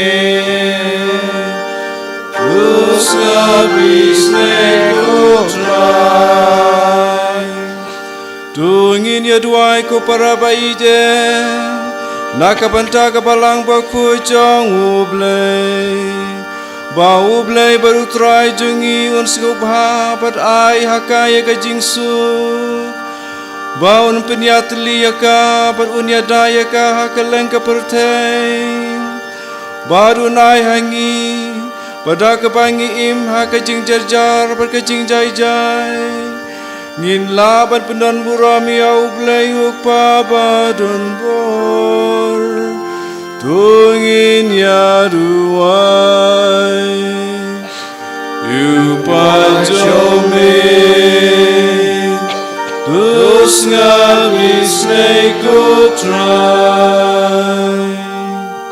to sngap isynei ko Trai. To ngin ïa duwai ko para ba ïeit, na ka bynta ka balang bakhuid jong U Blei, ba U Blei bad U Trai jong ngi un sngewbha bad ai ha ka ïa ka jingsuk, ba un pynïatylli ïa ka bad un ïada ïa ka ha kylleng ka pyrthei. Bad un ai ha ngi, ba da kaba ngi im ha ka jingjyrjar bad ka jingjai jai, ngin lah ban pyndonburom ïa U Blei U Kpa badonbor. To ngin ïa duwai. Ïa u Kpa jong me, to sngap isynei ko Trai.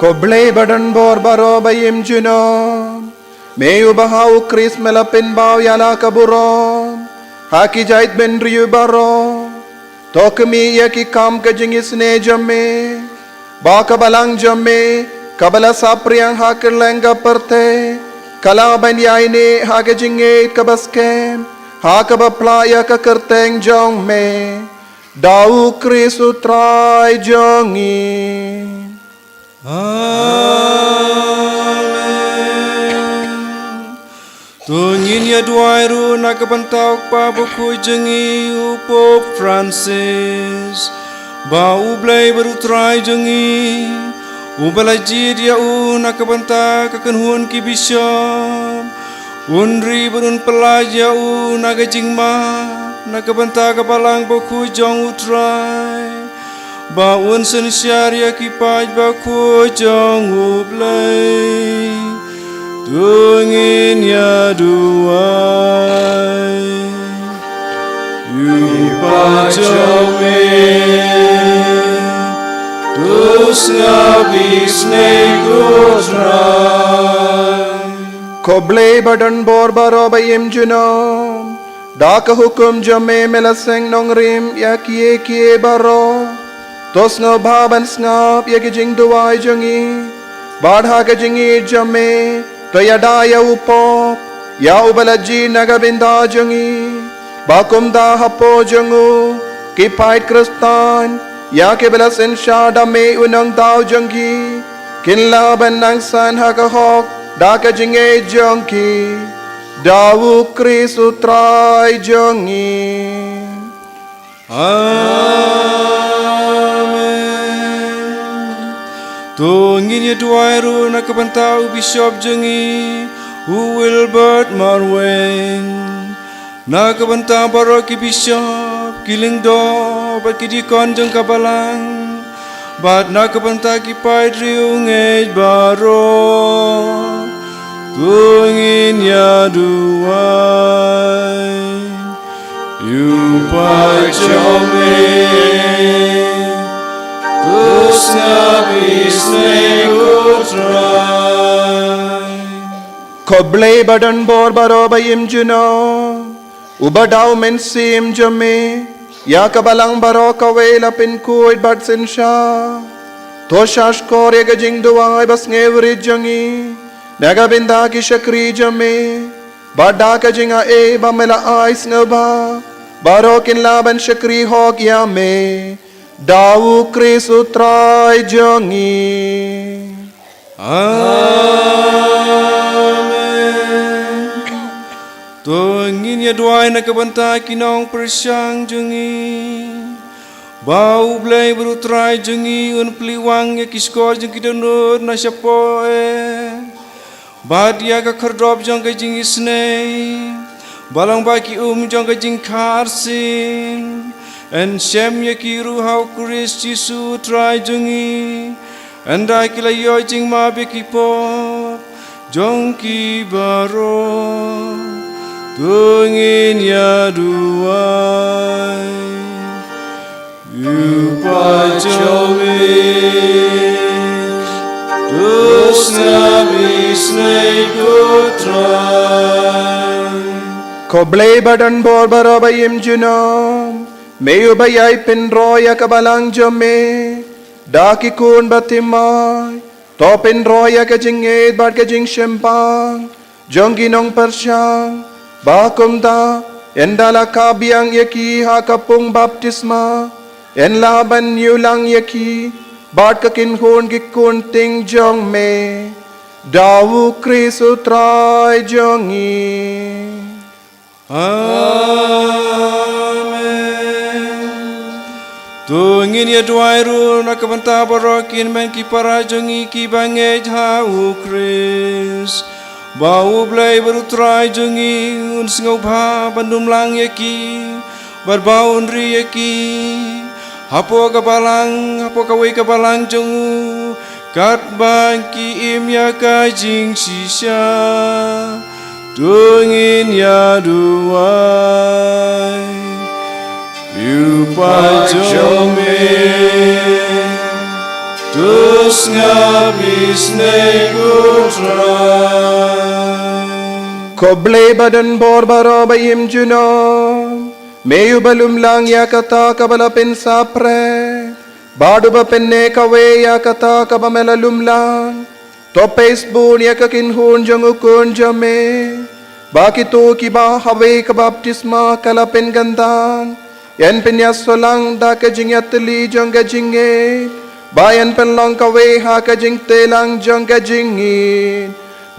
Ko Blei badonbor baroh ba im junom, me uba ha u Khrist me la pynbaw ïa la ka burom ha ki jaitbynriew baroh. To khmih ïa ki kam ka jingisynei jong me, ba ka balang jong me kaba la saphriang ha kylleng ka pyrthei ka lah ban ïaineh ha ka jingngeit kaba skhem ha kaba pla ïa ka kyrteng jong me, da u Khrist u Trai jong ngi. Amen. To ngin ïa duwai ruh na ka bynta u Kpa bakhuid jong ngi u Pope Francis, ba u Blei bad u Trai jong ngi uba la jied ïa u na ka bynta ka kynhun ki bishop un ri bad un pyllait ïa u na ka jingmap na ka bynta ka balang bakhuid jong u Trai, ba un synshar ïa ki paid bakhuid jong u Blei. To ngin ïa duwai. Ïa u Kpa jong me, to sngap isynei ko Trai. Ko Blei badonbor baroh ba im junom, da ka hukum jong me me la seng nongrim ïa kiei kiei baroh. To sngewbha ban sngap ïa ki jingduwai jong ngi, bad ha ka jingïeit jong me to ïada ïa u Pope, ïa uba la jied na ka bynta jong ngi, ba kumta hapoh jong u ki paid Khristan, ïa kiba la synshar da me u Nongthaw jong ngi, kin lah ban nang san ha ka hok da ka jingïeit jong ki, da u Khrist u Trai jong ngi. Amen. To ngin ïa duwai ruh na ka bynta u Bishop jong ngi u Wilbert Marwein, na ka bynta baroh ki bishop, ki lyngdoh bad ki deacon jong ka balang, bad na ka bynta ki paid riewngeit baroh. To ngin ïa duwai. Ïa u Kpa jong me, to sngap isynei ko Trai. Ko Blei badonbor baroh ba im junom, uba da u Mynsiem jong me ïa ka balang baroh kawei la pynkhuid bad synshar, to sngap skhor ïa ka jingduwai ba sngewrit jong ngi na ka bynta ki shakri jong me, bad da ka jingaiei ba me la ai sngewbha baroh kin lah ban shakri hok ïa me, da u Khrist u Trai jong ngi. Amen. To ngin ïa duwai na ka bynta ki nongpyrshang jong ngi. Ba u Blei bad u Trai jong ngi un plie wang ïa ki shkor jong ki dohnud na shapoh eh, bad ïa ka khyrdop jong ka jingisynei, ba long ba ki um jong ka jingkha arsien, yn shem ïa ki ruh ha u Khrist Jisu u Trai jong ngi. Ynda ki la ïoh jingmap ïa ki pop jong ki baroh, to ngin ïa duwai. Ïa u Kpa jong me, to sngap isynei ko Trai. Ko Blei badonbor baroh ba im junom, me uba ïai pynroi ïa ka balang jong me da ki khun bathymmai, to pynroi ïa ka jingngeit bad ka jingshemphang jong ki nongpyrshang, ba kumta, ynda la kha biang ïa ki ha ka pung baptisma, yn lah ban ñiewlang ïa ki bad ka kynhun ki khun tieng jong me, da u Khrist u Trai jong ngi. Amen. To ngin ïa duwai ruh na ka bynta baroh ki hynmen ki para jong ngi kiba ngeit ha u Khrist, ba u Blei bad u Trai jong ngi un sngewbha ban dum lang ïa ki, bad ba un ri ïa ki hapoh ka balang, hapoh kawei ka balang jong u, katba ki im ïa ka jingshisha. To ngin ïa duwai. Ïa u Kpa jong me, to sngap Ko Blei ba don bor baroh ba im junom, me uba lumlang ïa kata kaba la pynsaphriang, bad uba pynneh kawei ïa kata kaba me la lumlang. To peit bun ïa ka kynhun jong u Khun jong me, ba kito kiba ha uwei ka baptisma ka la pynkyntang, yn pynïasoh lang da ka jingïatylli jong ka jingngeit, ba yn pynlong kawei ha ka jingtei lang jong ka jingngeit,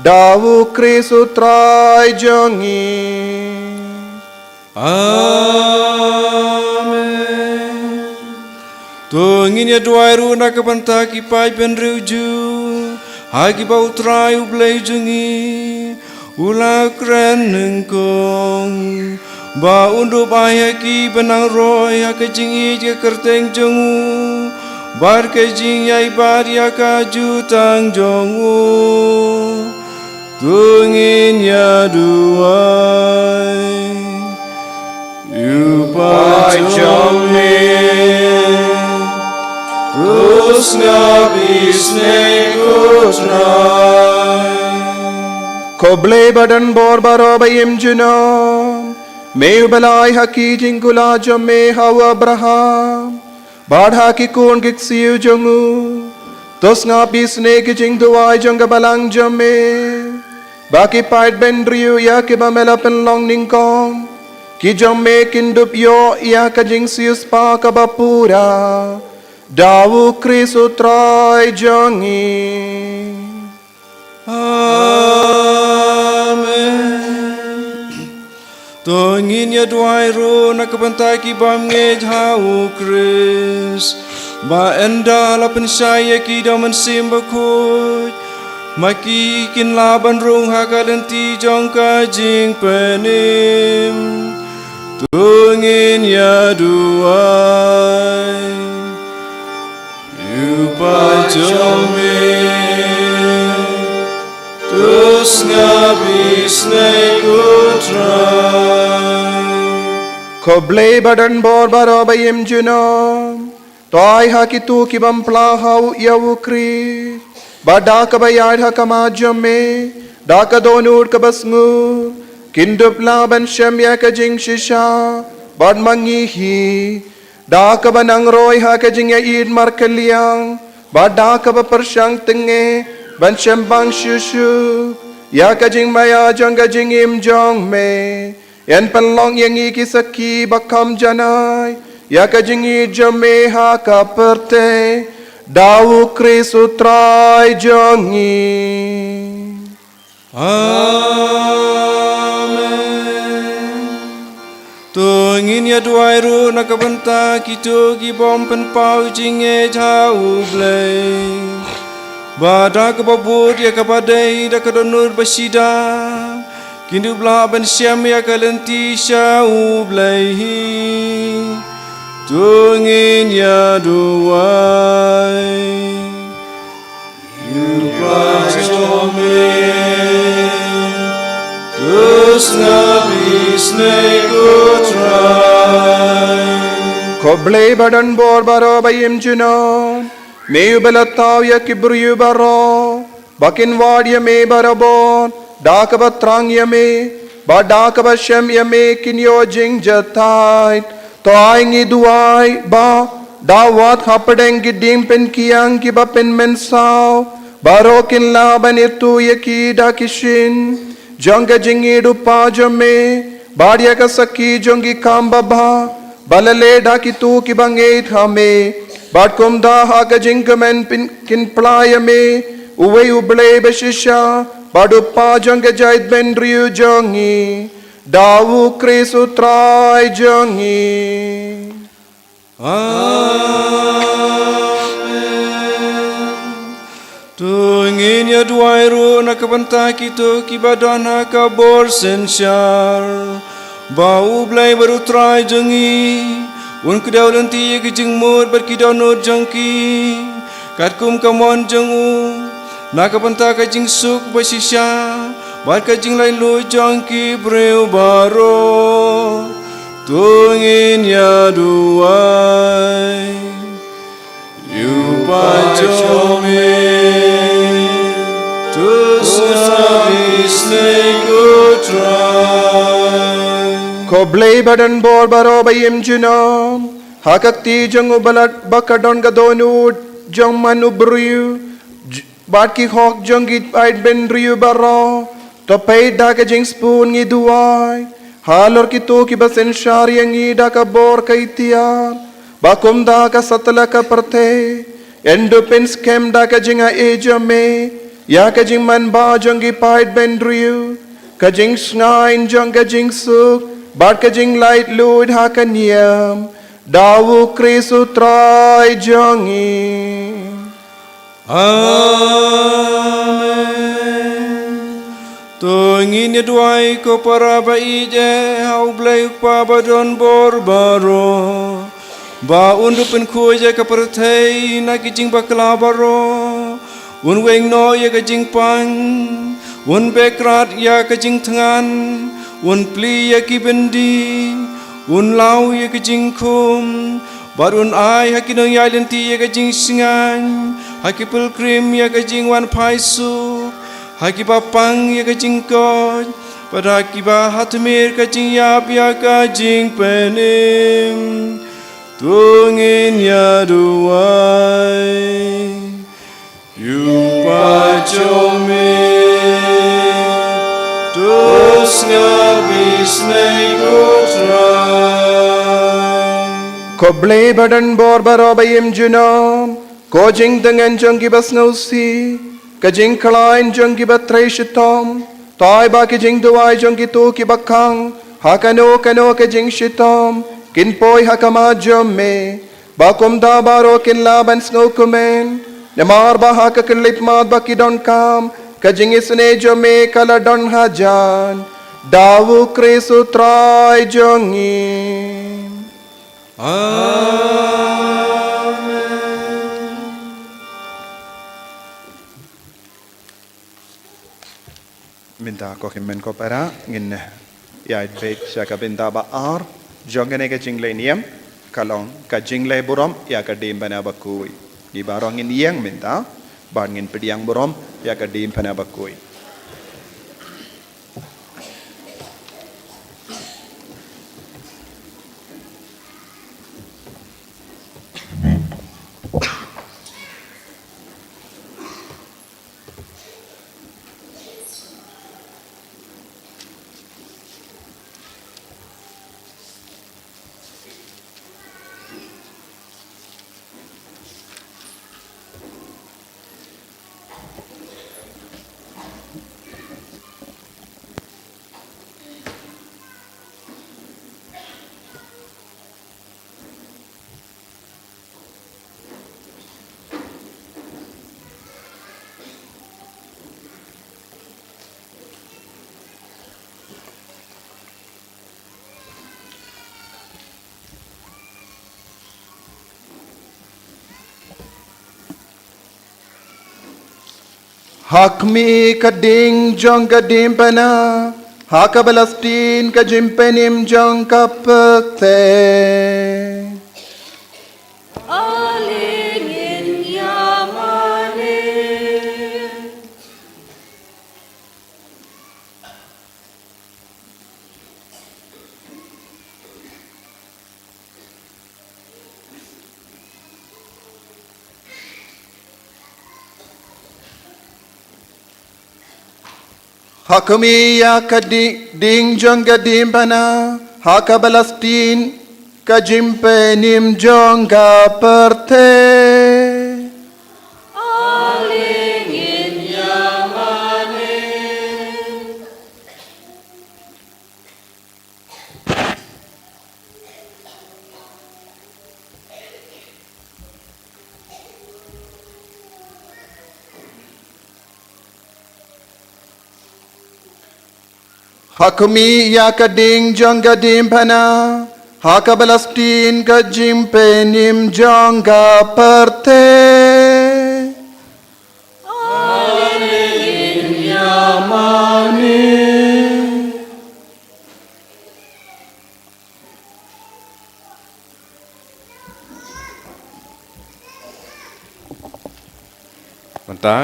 da u Khrist u Trai jong ngi. Amen. To ngin ïa duwai ruh na ka bynta ki paid bynriew Jiw, ha kiba u Trai u Blei jong ngi u la kren nyngkong, ba un dup ai ha ki ban nang roi ha ka jingïeit ka kyrteng jong u, bad ka jingïaibad ïa ka jutang jong u. To ngin ïa duwai. Ko Pa jong me, to sngap isynei ko Trai. Ko Blei ba don bor baroh ba im junom, me uba la ai ha ki jingkular jong me ha u Abraham bad ha ki khun ki ksiew jong u, to sngap isynei ki jingduwai jong ka balang jong me, ba ki paid bynriew ïa kiba me la pynlong nyngkong, ki jong me kin dup ïoh ïa ka jingsiewspah kaba pura, da u Khrist u Trai jong ngi. Amen. To ngin ïa duwai ruh na ka bynta ki bym ngeit ha u Khrist, ba ynda la pynshai ïa ki da u Mynsiem Bakhuid, ma ki kin lah ban rung ha ka lynti jong ka jingpynim. To ngin ïa duwai. Ko Pa jong me, to sngap isynei ko Trai. Ko Blei ba don bor baroh ba im junom, to ai ha kito ki bym pla ha u ïa u Khrist, ba da kaba ïaid ha khmat jong me, da ka dohnud kaba sngur, kin dup lah ban shem ïa ka jingshisha, bad ma ngi hi, da kaba nang roi ha ka jingïaieit markylliang, bad da kaba pyrshang tynge ban shem bang shuh shuh ïa ka jingmaïa jong ka jingim jong me, yn pynlong ïa ngi ki sakhi ba kham janai ïa ka jingïeit jong me ha ka pyrthei, da u Khrist u Trai jong ngi. Amen. To ngin ïa duwai ruh na ka bynta kito ki bym pynpaw jingngeit ha u Blei, ba da kaba bud ïa kaba dei da ka dohnud ba shisha, kin dup lah ban shem ïa ka lynti sha u Blei hi. To ngin ïa duwai. Ko Pa jong me, to sngap isynei ko Trai. Ko Blei ba don bor baroh ba im junom, me uba la thaw ïa ki briew baroh ba kin wad ïa me barabor da kaba thrang ïa me, bad da kaba shem ïa me kin ïoh jingjahthait. To ai ngi duwai ba da wat hapdeng ki dieng pynkiang kiba pynmynsaw baroh kin lah ban ithuh ïa ki da ki shin jong ka jingïeit u Pa jong me, bad ïa ka sakhi jong ki kam babha ba la leh da kito kiba ngeit ha me, bad kumta ha ka jingkmen pyn-, kin pla ïa me, uwei u Blei ba shisha, bad u Pa jong ka jaitbynriew jong ngi, da u Khrist u Trai jong ngi. Amen. To ngin ïa duwai ruh na ka bynta kito kiba don ha ka bor synshar, ba u Blei bad u Trai jong ngi un kdew lynti ïa ki jingmut bad ki dohnud jong ki, katkum ka mon jong u, na ka bynta ka jingsuk ba shisha bad ka jinglaitluid jong ki briew baroh. To ngin ïa duwai. Ïa u Pa jong me, Ko Blei ba don bor baroh ba im junom, ha ka kti jong u Balat ba ka don ka dohnud jong man u briew, j-, bad ki hok jong ki paid bynriew baroh, to peit da ka jingspun ngi duwai halor kito kiba synshar ïa ngi da ka bor ka itiar, ba kumta ka satlak ka pyrthei yn dup pynskhem da ka jingaiei jong me ïa ka jingmanbha jong ki paid bynriew, ka jingsngewbha jong ka jingsuk bad ka jinglaitluid ha ka niam, da u Khrist u Trai jong ngi. Amen. To ngin ïa duwai ko para ba ïeit ha u Blei u Kpa ba don bor baroh, ba un dup pynkhuid ïa ka pyrthei na ki jingbakla baroh, un weng noh ïa ka jingpang, un beh krad ïa ka jingthngan, un plie ïa ki byndi, un law ïa ka jingkhum, bad un ai ha ki nongïaid lynti ïa ka jingshngaiñ, ha ki pilgrim ïa ka jingwan phai suk, ha kiba pang ïa ka jingkoit, bad ha kiba ha tmier ka jingïap ïa ka jingpynim. To ngin ïa duwai. Ïa u Kpa jong me, to sngap isynei ko Trai. Ko Blei ba don bor baroh ba im junom, ko jingtngen jong kiba sngewsih, ka jingkhlaiñ jong kiba trei shitom, to ai ba ki jingduwai jong kito kiba khang ha kano kano ka jingshitom kin poi ha khmat jong me, ba kumta baroh kin lah ban sngewkmen, namar ba ha ka khyllipmat ba ki donkam, ka jingisynei jong me ka la don hajan, da u Khrist u Trai jong ngi. Amen. Mynta ko hynmen ko para, ngin ïa beit sha ka bynta ba ar jong kane ka jingleh niam, ka long ka jingleh burom ïa ka diengphna bakhuid. Ngi baroh ngin ïeng mynta bad ngin pdiang burom ïa ka diengphna bakhuid. Ha khmih ka ding jong ka diengphna, ha ka ba la sdien ka jingpynim jong ka pyrthei. Ale ngin ïa mane. Ha khmih ïa ka di-, ding jong ka diengphna, ha ka ba la sdien ka jingpynim jong ka pyrthei. Ale ngin ïa mane. Ha khmih ïa ka ding jong ka diengphna, ha ka ba la sdien ka jingpynim jong ka pyrthei. Ale ngin ïa mane. Mynta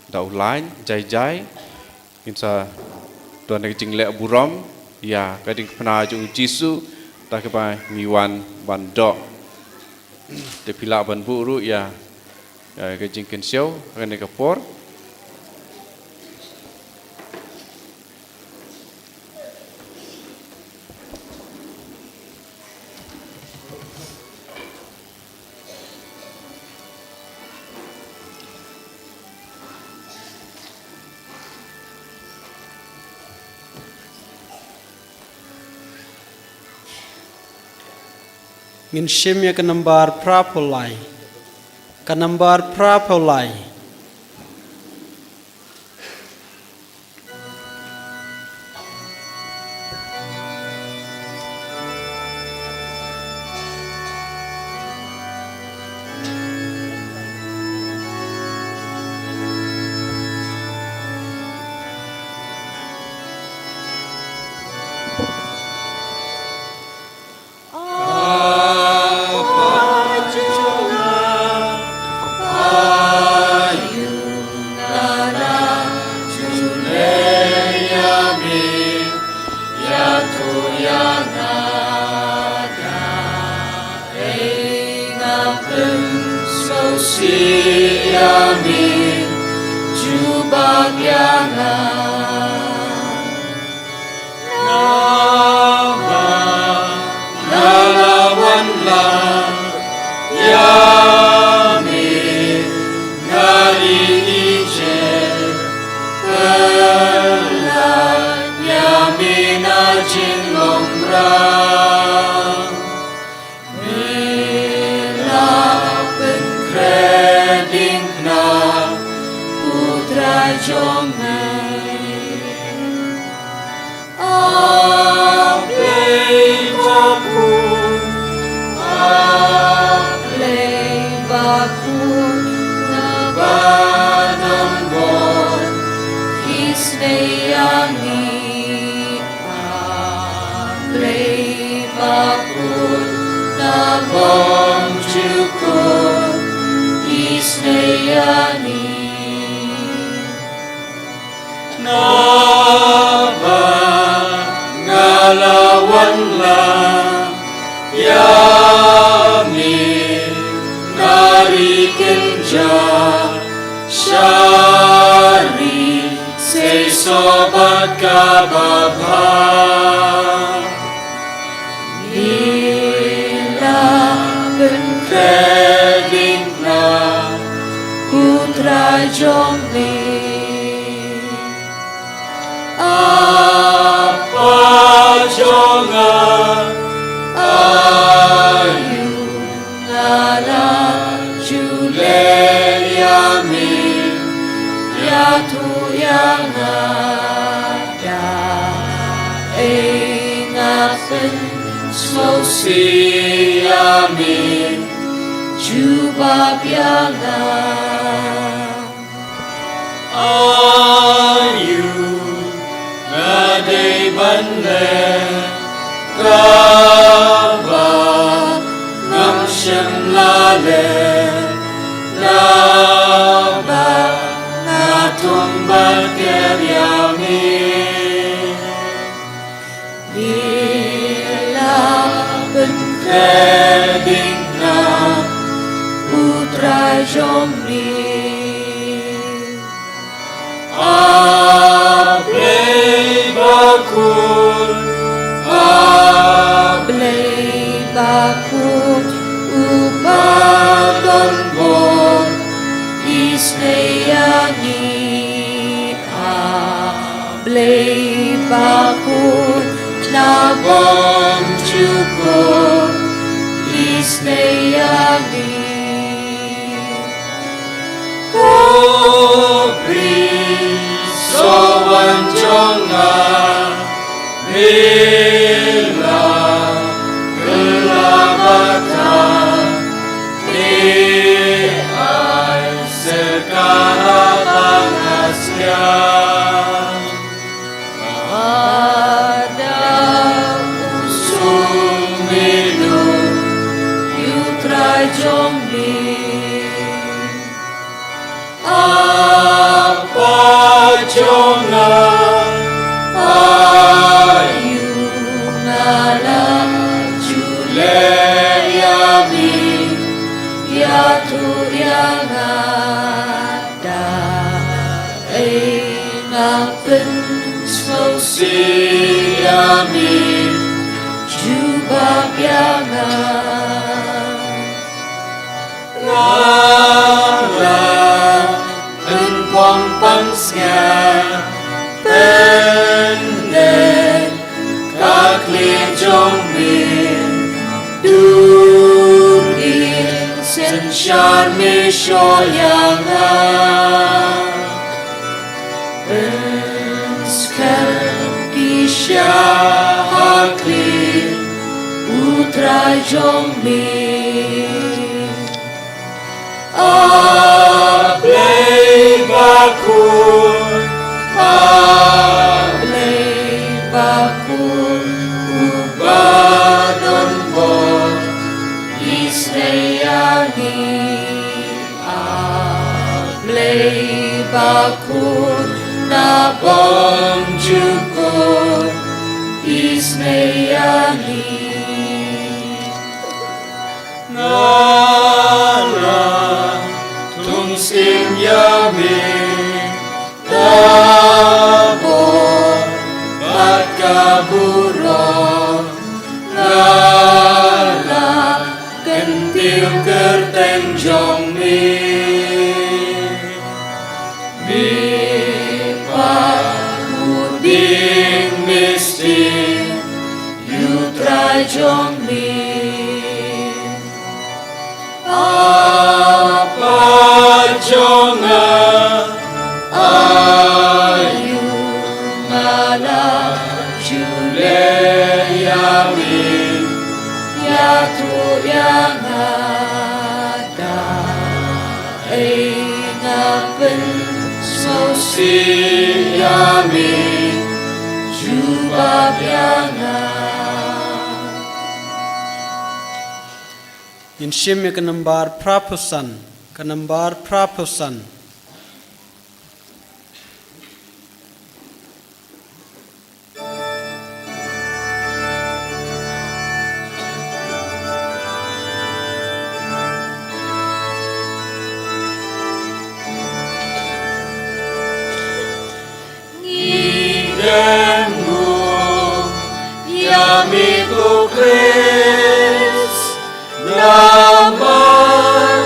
da u lain jai jai Ngin sa don ka jingleh burom ïa ka jingkyrpad jong u Jisu da kaba ngi wan ban doh. Te phi lah ban buh ruh ïa, ïa ka jingkynshew ha kane ka por. Ngin shim ïa ka nambar phra phew lai. Ka nambar phra phew lai. Naba nga la wan lang ïa me, nga ri ïeit, kylla ïa me na jinglong rang. Me la pynkhreh dieng na u Trai jong me. A Blei bakhuid, a Blei bakhuid, na ba don bor, isynei ïa ngi. A Blei bakhuid, na bymjukut, isynei ïa ngi. Naba nga la wan lang ïa me, nga ri kynjah sha ri, seisoh bad kaba bha. Me la pynkhreh dieng na u Trai jong me. A Pa jong nga, aïu nga la ju leh ïa me, ïathuh ïa nga da ei nga pynsngewsih ïa me, jubab ïa nga. Aïu nga dei ban leh kaba ngam shym la leh, naba nga thung bad ker ïa me. Me la pynkhreh dieng na u Trai jong me. A Blei bakhuid, a Blei bakhuid, uba don bor, isynei ïa ngi. A Blei bakhuid, na bymjukut, isynei ïa ngi. Ko Briew sohwan jong nga, me la kylla bad ka, me ai syrka ha ba nga sngewsih. Haba u sumar ïa u Trai jong me. A Pa jong nga, Ei nga pynsngewsih ïa me, jubab ïa nga. Nga la pynpang pansngiat, pyndep ka khlieh jong me, duk ïing synshar me shoh ïa nga. Pynskhem ki sha ha khlieh, U Trai jong me. A Blei bakhuid, a Blei bakhuid, uba don bor, isynei ïa ngi. A Blei bakhuid, na bym jukut, isynei ïa ngi. Nga la thung syiem ïa me, ka bor bad ka burom, nga la kyntiew kyrteng jong me. Me pat u dieng misti ïa U Trai jong me. A Pa jong nga, aïu nga la ju leh ïa me, ïathuh ïa nga da ei nga pynsngewsih ïa me, jubab ïa nga. Ngin shim ïa ka nambar phra phew san, ka nambar phra phew san. Ngi dem nguh ïa me ko Khrist, namar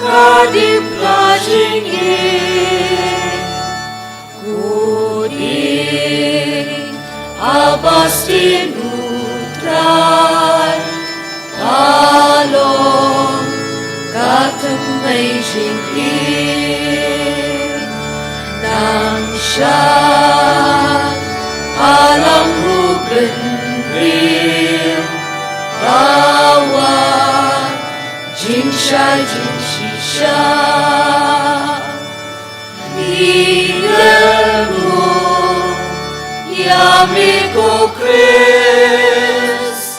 ka dei ka jingim. Ko dei Augustine U Trai, ka long ka thymmei jingim. Nang sha alam u bynriew, ka wan jingshai jingshisha. Ngi dem nguh ïa me ko Khrist,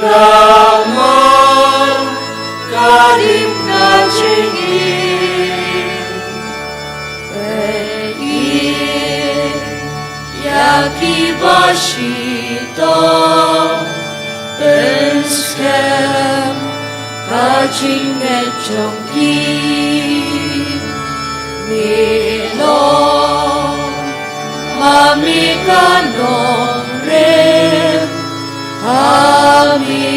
namar ka dei ka jingim. Peit ïa kiba shitom, pynskhem ka jingngeit jong ki. Me long ma me ka nongrim, ha me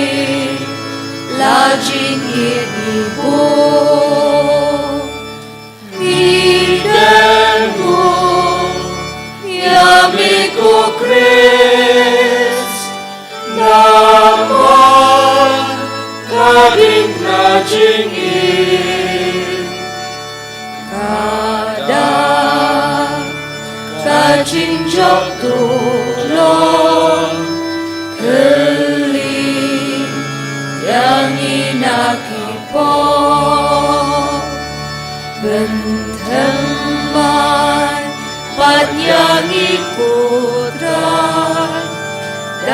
la jingïeit ngi buh. Ngi dem nguh ïa me ko Khrist, namar ka dei ka jingim. Ka dei ka jingjop tulop, kylli ïa ngi na ki pop. Pynthymmai pat ïa ngi ko Trai, da ka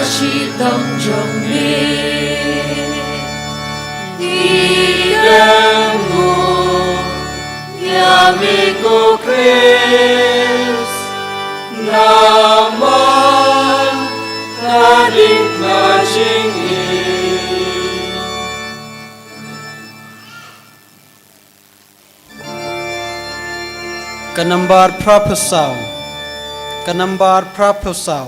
jingshitom jong me. Ngi dem nguh ïa me ko Khrist, namar ka dei ka jingim. Ka nambar phraphew saw. Ka nambar phraphew saw.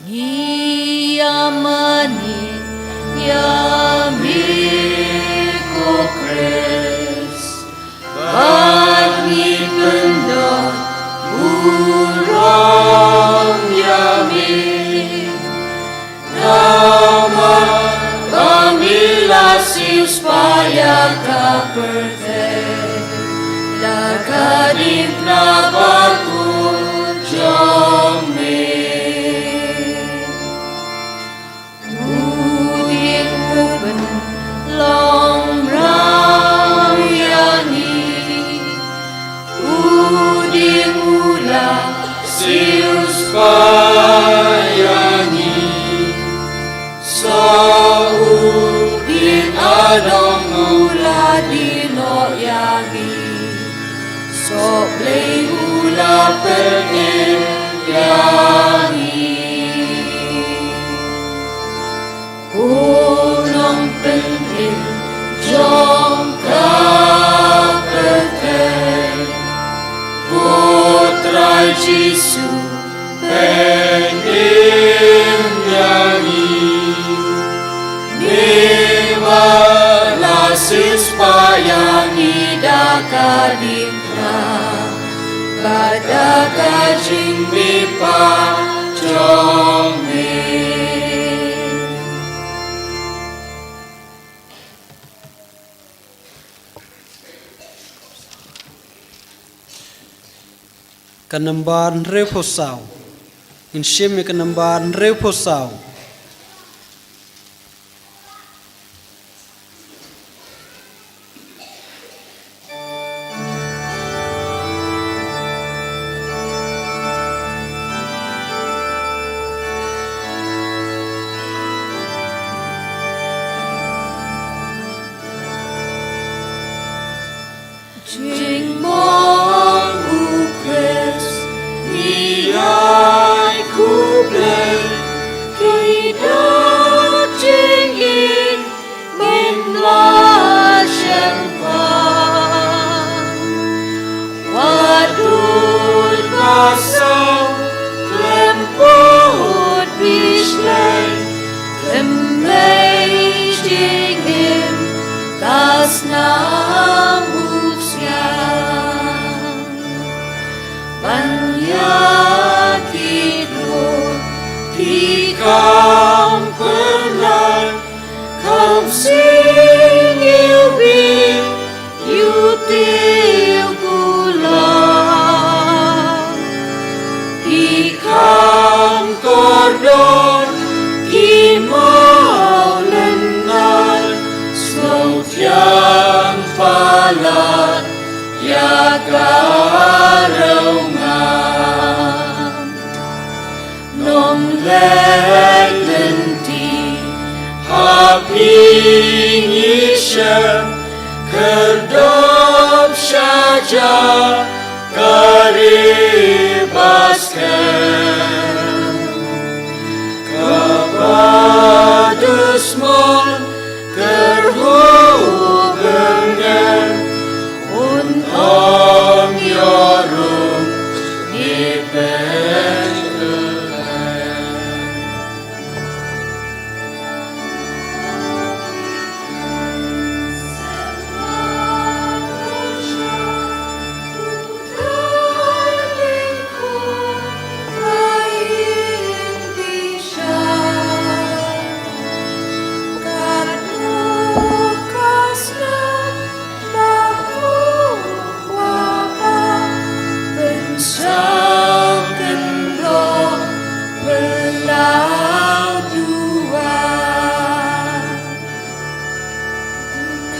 Ngi ïa mane ïa me ko Khrist, bad ngi pyndonkam ïa me. Namar ba me la siewspah ïa ka pyrthei da ka diengphna bakhuid jong me. U dieng u pynlong mraw ïa ngi, u dieng u la siewspah ïa ngi. Soh, u dieng Adam u la die noh ïa ngi. Soh, Blei u la pynim ïa ngi. Ko nongpynim jong ka pyrthei, ko Trai Jisu, pynim ïa ngi. Me ba la siewspah ïa ngi da ka diengphna bad da ka jingmihpat jong me. Ka nambar hynriewphew saw. Ngin shim ïa ka nambar hynriewphew saw. Jingmong u Khrist, ngi ai khublei, ki dot jingim ngim lah shemphang. Wat dud ba saw khlem pud phi shlei, khlem lei jingim ka snam u ksiang. Ban ïa ki briew phi kham pynlait, kham sing ïa u bit ïa u tiew kular. Phi kham kordor ki mawlynnai, sngewthiang palat ïa ka rong ngam. Nongleit lynti ha phi ngi shem, khyrdop sha ja ka ri ba skhem. Kaba dusmon kyrhuh byrngem, un ong ïarum ngi Bethlehem.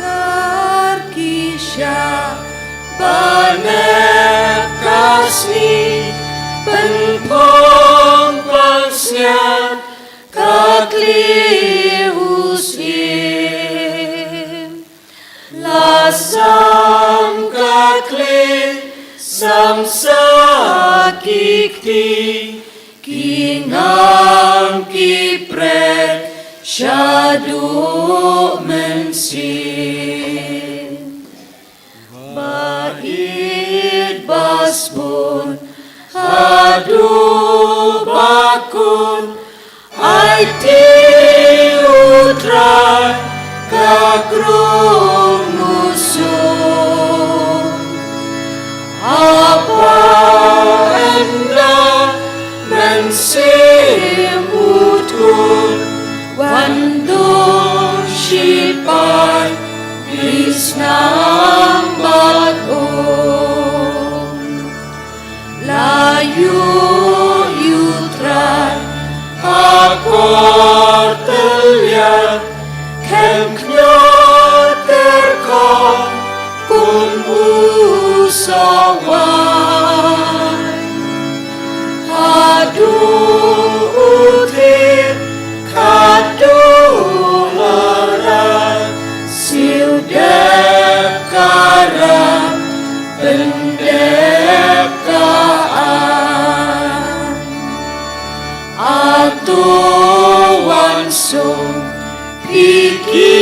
Kar ki sha ba nep ka sngi, pynphong pansngiat ka kli u syiem. La sam ka kli, sam sa ki kti, ki ngam ki pret, Shaduh mynsiem. Ba ïeit ba sbun haduh ba kut, aiti U Trai ka krung musuh. Haba ynda mynsiem u tkut, wan dung shipai, phi snam bad um. La ïoh ïa U Trai ha kor tylliang, khlem kñia tyrkhong kum u soh waiñ. Haduh u thied haduh la rai, siew dep ka rai, pyndep ka aiñ. Hato wan suk phi ki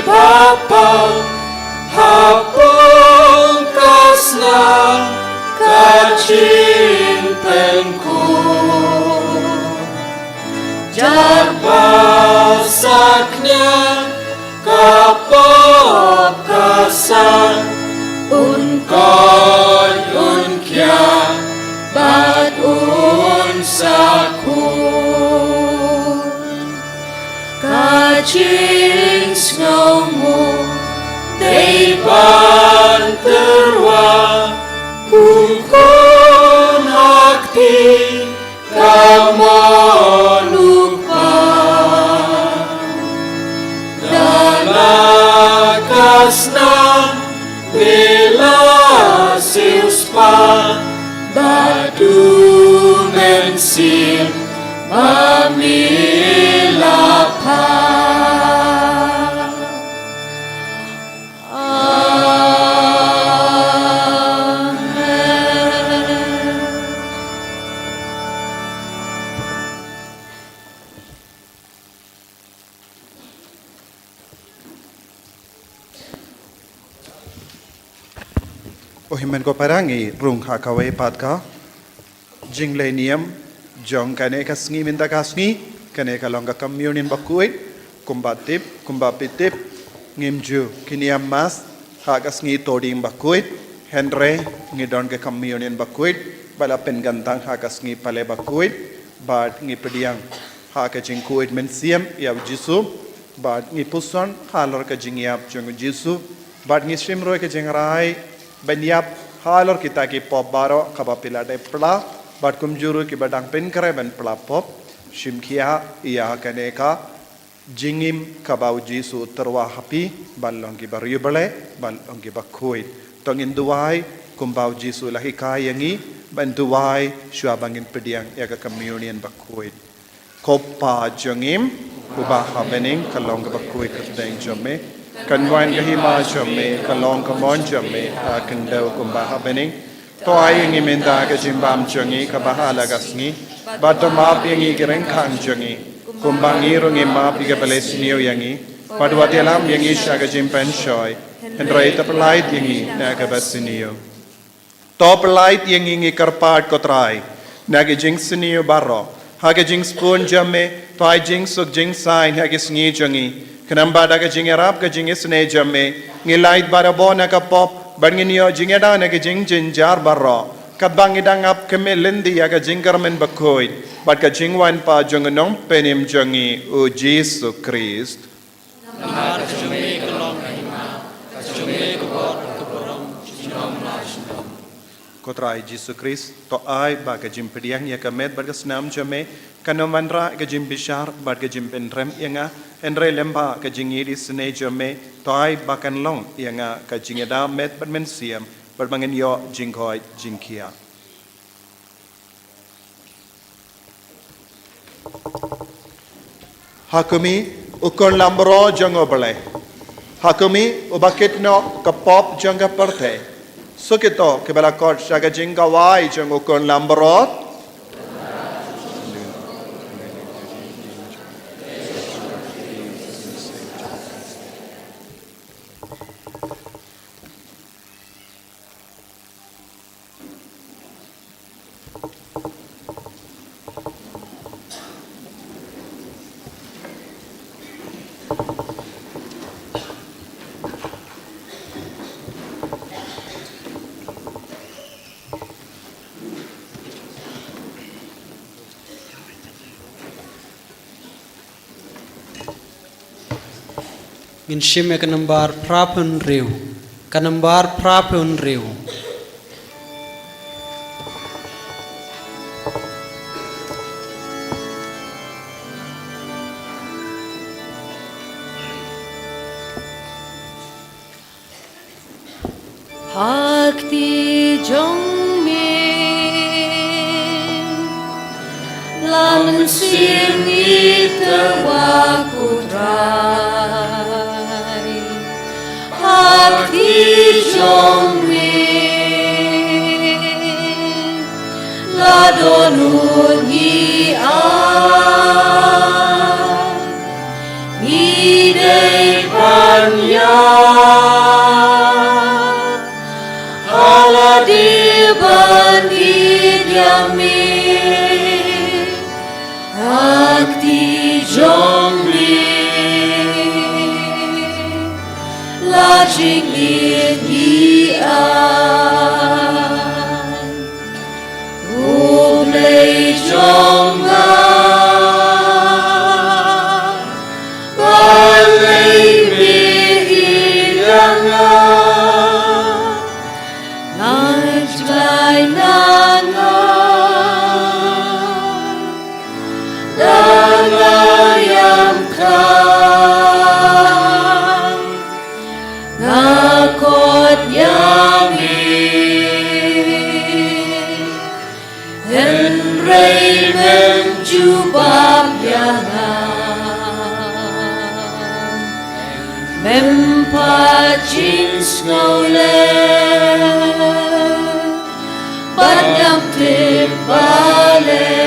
bapang, ha pdeng ka snam ka jingpynkhun? Jar ba saknia ka pop ka san, un koit un khiah bad un sa khun. Ka jingsngew mut dei ban tyrwa u khun ha kti, ka mon u kpa. Da la ka snam me la siewspah, bad u mynsiem ba me la phah. Amen. O hynmen ko para, ngi rung ha kawei pat ka jingleh niam jong kane ka sngi mynta ka sngi, kane ka long ka Communion bakhuid. Kumba tip, kumba phi tip, ngim ju ki niam Mass ha ka sngi Thohdieng bakhuid, hynrei ngi don ka Communion bakhuid ba la pynkyntang ha ka sngi Palei bakhuid, bad ngi pdiang ha ka jingkhuid mynsiem ïa U Jisu, bad ngi puson halor ka jingïap jong U Jisu, bad ngi shim ruh ka jingrai ban ïap halor kita ki pop baroh kaba phi la dep phla, bad kumjuh ruh kiba dang pynkhreh ban phla pop. Shim khia ïa kane ka jingim kaba U Jisu u tyrwa ha phi ban long kiba riewblei, ban long kiba khuid. To ngin duwai kumba U Jisu u la hikai ïa ngi ban duwai shuwa ba ngin pdiang ïa ka Communion bakhuid. Ko Pa jong ngi uba ha bneng, ka long kaba khuid ka kyrteng jong me. Kan wan ka hima jong me, ka long ka mon jong me ha ka khyndew kumba ha bneng. To ai ïa ngi mynta ka jingbam jong ngi kaba ha la ka sngi, bad to map ïa ngi ki ryngkang jong ngi, kumba ngi ruh ngi map ïa kiba leh sniew ïa ngi. Bad wat ïalam ïa ngi sha ka jingpynshoi, hynrei to pyllait ïa ngi na kaba sniew. To pyllait ïa ngi, ngi kyrpad ko Trai, na ki jingsniew baroh, ha ka jingsbun jong me. To ai jingsuk jingsaiñ ha ki sngi jong ngi, khnang ba da ka jingïarap ka jingisynei jong me, ngin lait barabor na ka pop, bad ngin ïoh jingïada na ki jingjynjar baroh, katba ngi dang ap khmih lynti ïa ka jingkyrmen bakhuid bad ka jingwan pat jong u Nongpynim jong ngi, U Jisu Khrist. Namar ka jong me ka long ka hima, ka jong me ka bor, ka burom, junom la junom. Ko Trai Jisu Khrist, to ai ba ka jingpdiang ïa ka met bad ka snam jong me kan ym wanrah ka jingbishar bad ka jingpynrem ïa nga, hynrei lem bad ka jingïeit isynei jong me, to ai ba kan long ïa nga ka jingïada met bad mynsiem, bad ba ngan ïoh jingkhuid jingkhiah. Ha khmih, u Khun langbrot jong U Blei. Ha khmih, uba kit noh ka pop jong ka pyrthei. Suk ïa kito kiba la khot sha ka jingkhawai jong u Khun langbrot. Ngin shim ïa ka nambar phra phew hynriew. Ka nambar phra phew hynriew. Ha kti jong me la mynsiem ngi tyrwa, ko Trai. Ha kti jong me la dohnud ngi ai, ngi dei ban ïaid ha lade ban ïeit ïa me. Ha kti jong me la jingïeit ngi ai. U Blei jong nga, balei me ïeit ïa nga? Nga jngai na nga, da nga ïam kha, nga khot ïa me, hynrei mem jubab ïa nga. Mem pat jingsngewlem ban ïam tip balei.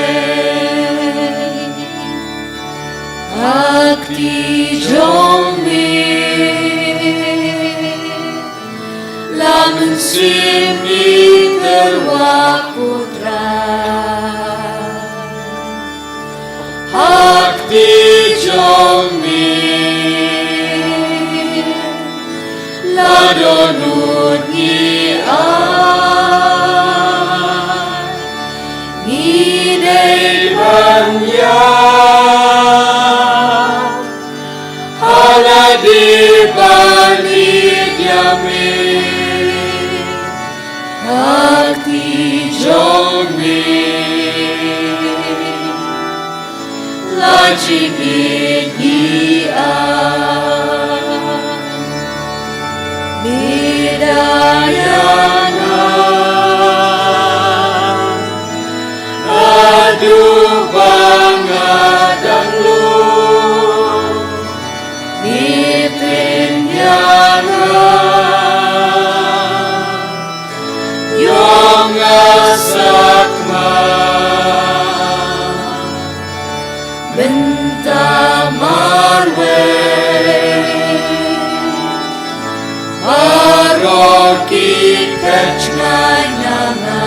Ha kti jong me la mynsiem ngi tyrwa, ko Trai. Ha kti jong me la dohnud ngi ai, ngi dei ban ïaid ha lade ban ïeit ïa me. Ha kti jong me la jingïeit ngi ai. Me da ïa nga haduh ba nga dang lung. Me pynïar nga, ïoh nga sakma mynta marwei. Baroh ki pyrshang ïa nga,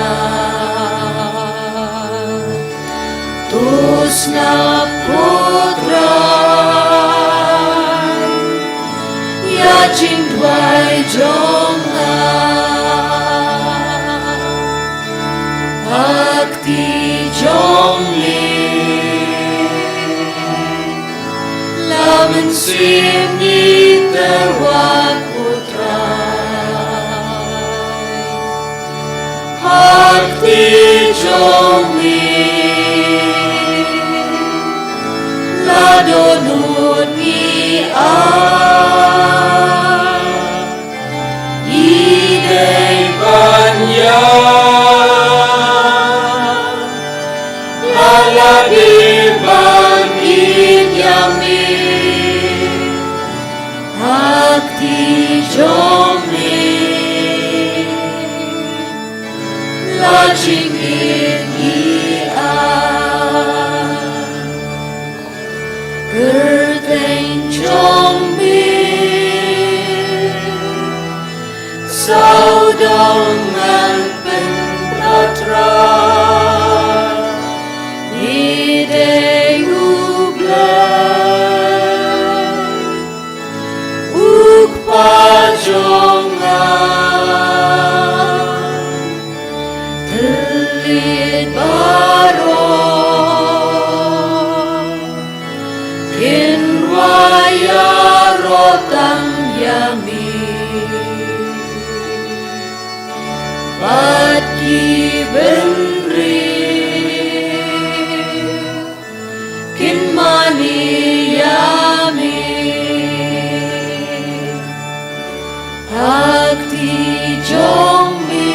to sngap, ko Trai, ïa jingduwai jong nga. Ha kti jong me la mynsiem ngi tyrwa, ko Trai. Ha kti jong me la dohnud ngi ai, ngi dei ban ïaid ha lade ban ïeit ïa me. Ha kti jong me la jingïeit ngi ai. Kyrteng jong me sawdong ngan pynpaw, Trai. Me dei U Blei ïa me. Bad ki bynriew kin mane ïa me. Ha kti jong me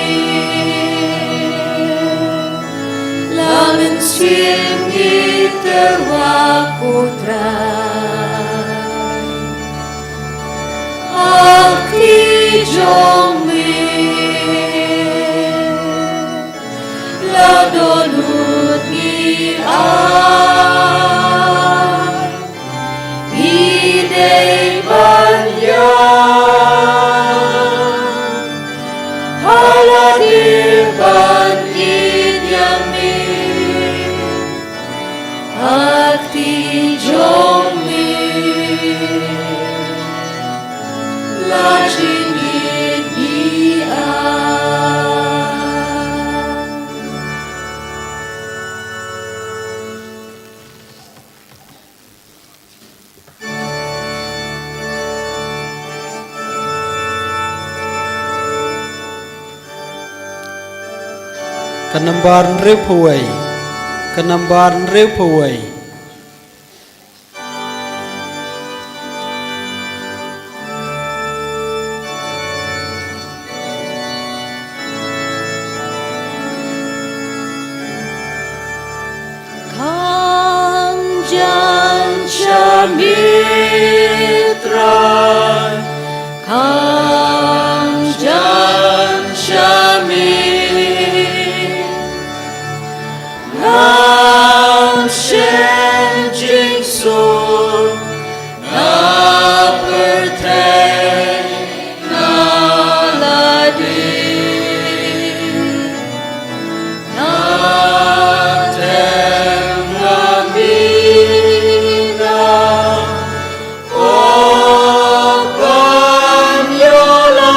la mynsiem ngi tyrwa, ko Trai. Ha kti jong me la dohnud ngi ai. Ngi dei ban ïaid ha lade ban ïeit ïa me. Ha kti jong me la jingïeit ngi ai. Ka nambar hynriewphew wei. Ka nambar hynriewphew wei. Kham jan sha me Trai, kham jan sha me. Ngam shim jingsuk na pyrthei na lade. Na tem na mina, o ban ïoh la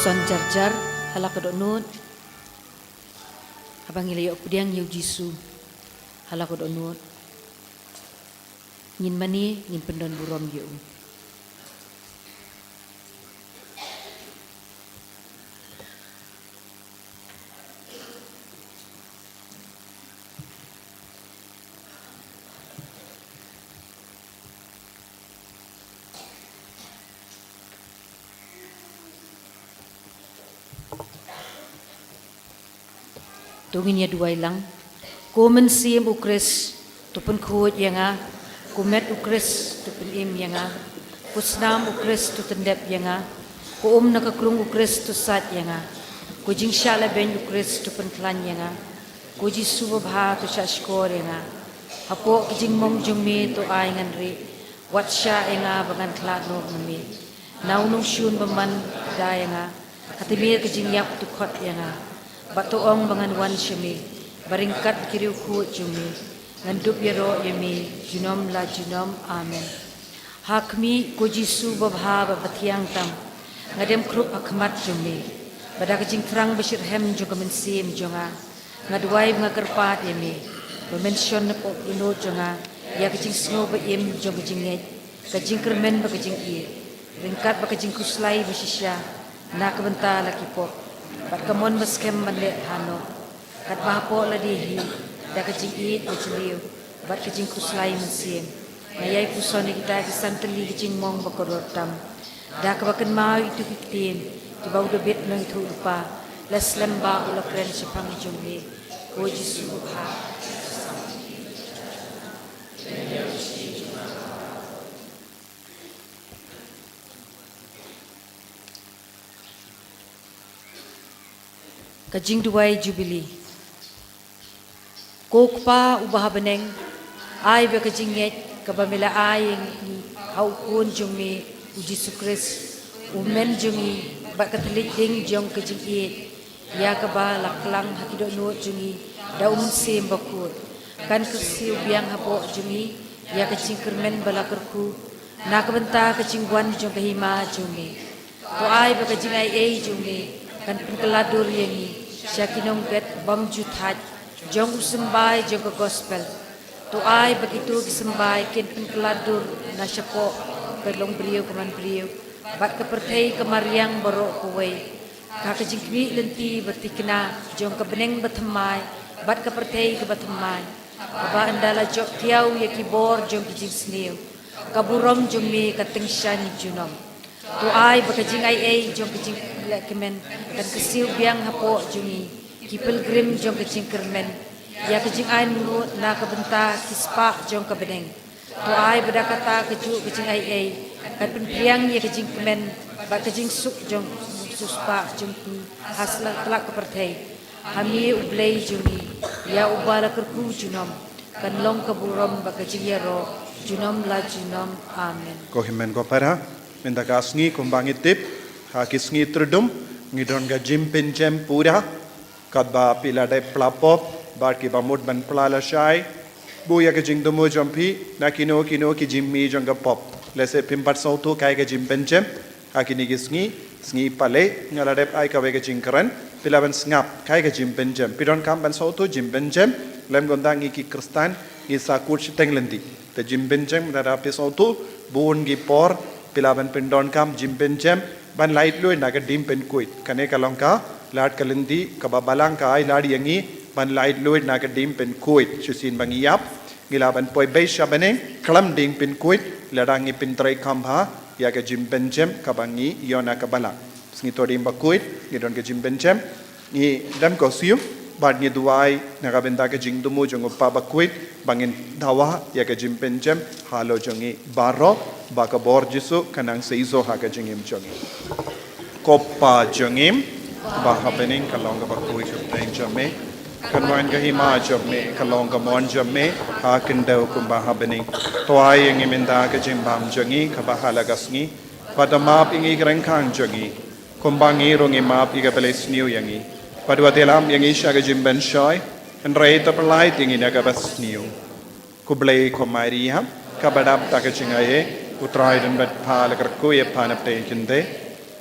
Don jar jar ha la ka dohnud. Haba ngi la ïoh pdiang ïa u Jisu ha la ka dohnud, ngin mane, ngin pyndon burom ïa u. To ngin ïa duwai lang. Ko Mynsiem u Khrist, to pynkhuid ïa nga. Ko met u Khrist, to pynim ïa nga. Ko snam u Khrist, to tyndep ïa nga. Ko um na ka krung u Khrist, to sait ïa nga. Ko jingshah lehbeiñ u Khrist, to pynkhlaiñ ïa nga. Ko Jisu babha, to shahshkor ïa nga. Hapoh ka jingmong jong me, to ai ngan rieh. Wat shah ïa nga ba ngan khlad noh na me. Na u nongshun bymman, da ïa nga. Ha te me ka jingïap, to khot ïa nga. Bad to ong ba ngan wan sha me. Ba ryngkat ki riewkhuid jong me, ngan dup ïaroh ïa me junom la junom. Amen. Ha khmih, ko Jisu babha bad bathiang tam, nga dem khrup ha khmat jong me. Bad da ka jingthrang bashitrhem jong ka mynsiem jong nga, nga duwai bad nga kyrpad ïa me ba men shon napoh ka dohnud jong nga ïa ka jingsngew ba im jong ka jingngeit, ka jingkyrmen bad ka jingïeit, ryngkat bad ka jingkhuslai bashisha na ka bynta la ki pop, bad ka mon baskhem ban leh hano. Katba hapoh lade hi, da ka jingïeit bajylliew bad ka jingkhuslai mynsiem, nga ïai puson ïa kita ki san tylli ki jingmong ba kordor tam, da kaba kynmaw ïa kito ki ktien kiba u Dabid u nongïathuhlypa la slem bha, u la kren shaphang jong me, ko Jisu babha. Ka jingduwai Jubili. Ko Kpa uba ha bneng, ai ba ka jingngeit kaba me la ai ïa ngi ha u Khun jong me u Jisu Khrist, u Hynmen jong ngi, bad ka thylliej ding jong ka jingïeit, ïa kaba la klang ha ki dohnud jong ngi da u Mynsiem Bakhuid, kan kyrsiew biang hapoh jong ngi ïa ka jingkyrmen ba la kyrkhu na ka bynta ka jingwan jong ka hima jong me. To ai ba ka jingaiei jong me kan pynkylla dur ïa ngi sha ki nongbet bymjukut jong u symbai jong ka gospel. To ai ba kito ki symbai kin pynkylla dur na shapoh ka longbriew ka manbriew bad ka pyrthei ka mariang baroh kawei, ha ka jingkhmih lynti ba thikna jong ka bneng bathymmai bad ka pyrthei ka bathymmai, kaba ynda la jop thiaw ïa ki bor jong ki jingsniew, ka burom jong me ka tyngshaiñ junom. To ai ba ka jingaiei jong ka jinglehkmen kan kyrsiew biang hapoh jong ngi, ki pilgrim jong ka jingkyrmen, ïa ka jingainguh na ka bynta ki spah jong ka bneng. To ai ba da kata kajuh ka jingaiei kan pynphriang ïa ka jingkmen bad ka jingsuk jong ki spah jong ngi ha satlak ka pyrthei. Ha me u Blei jong ngi, ïa uba la kyrkhu junom, kan long ka burom bad ka jingïaroh junom la junom. Amen. Ko hynmen ko para, mynta ka sngi kumba ngi tip, ha ki sngi Tyrdum ngi don ka jingpynjem pura, katba phi la dep phla pop bad kiba mut ban phla lashai. Buh ïa ka jingthmu jong phi na kino kino ki jingmih jong ka pop. Lehse phim pat sngewthuh kaei ka jingpynjem ha kine ki sngi, sngi Palei, nga la dep ai kawei ka jingkren, phi lah ban sngap kaei ka jingpynjem. Phi donkam ban sngewthuh jingpynjem, lymda ngi ki Khristan ngi sa kut shiteng lynti. Te jingpynjem lada phi sngewthuh, bun ki por phi lah ban pyndonkam jingpynjem ban laitluid na ka jingpynkhuid. Kane ka long ka lad ka lynti kaba Balang ka ai lad ïa ngi ban laitluid na ka jingpynkhuid. Shisien ba ngi ïap, ngi lah ban poi beit sha bneng khlem jingpynkhuid lada ngi pyntreikam bha ïa ka jingpynjem kaba ngi ïoh na ka Balang. Sngi Thohdieng Bakhuid ngi don ka jingpynjem, ngi dem ko siew bad ngi duwai na ka bynta ka jingthmu jong u Kpa Bakhuid ba ngin dawa ïa ka jingpynjem halor jong ngi baroh, ba ka bor Jisu kan nang seisoh ha ka jingim jong ngi. Ko Kpa jong ngi ba ha bneng, ka long kaba khuid ka kyrteng jong me, kan wan ka hima jong me, ka long ka mon jong me ha khyndew kumba ha bneng. To ai ïa ngi mynta ka jingbam jong ngi kaba ha la ka sngi, bad to map ïa ngi ki ryngkang jong ngi, kumba ngi ruh ngi map ïa kiba la sniew ïa ngi. Bad wat ïalam ïa ngi sha ka jingpynshoi, hynrei to pyllait ïa ngi na kaba sniew. Khublei ko Maria, kaba dap da ka jingaiei, u Trai u don bad pha, la kyrkhu ïa pha na pdeng ki kynthei.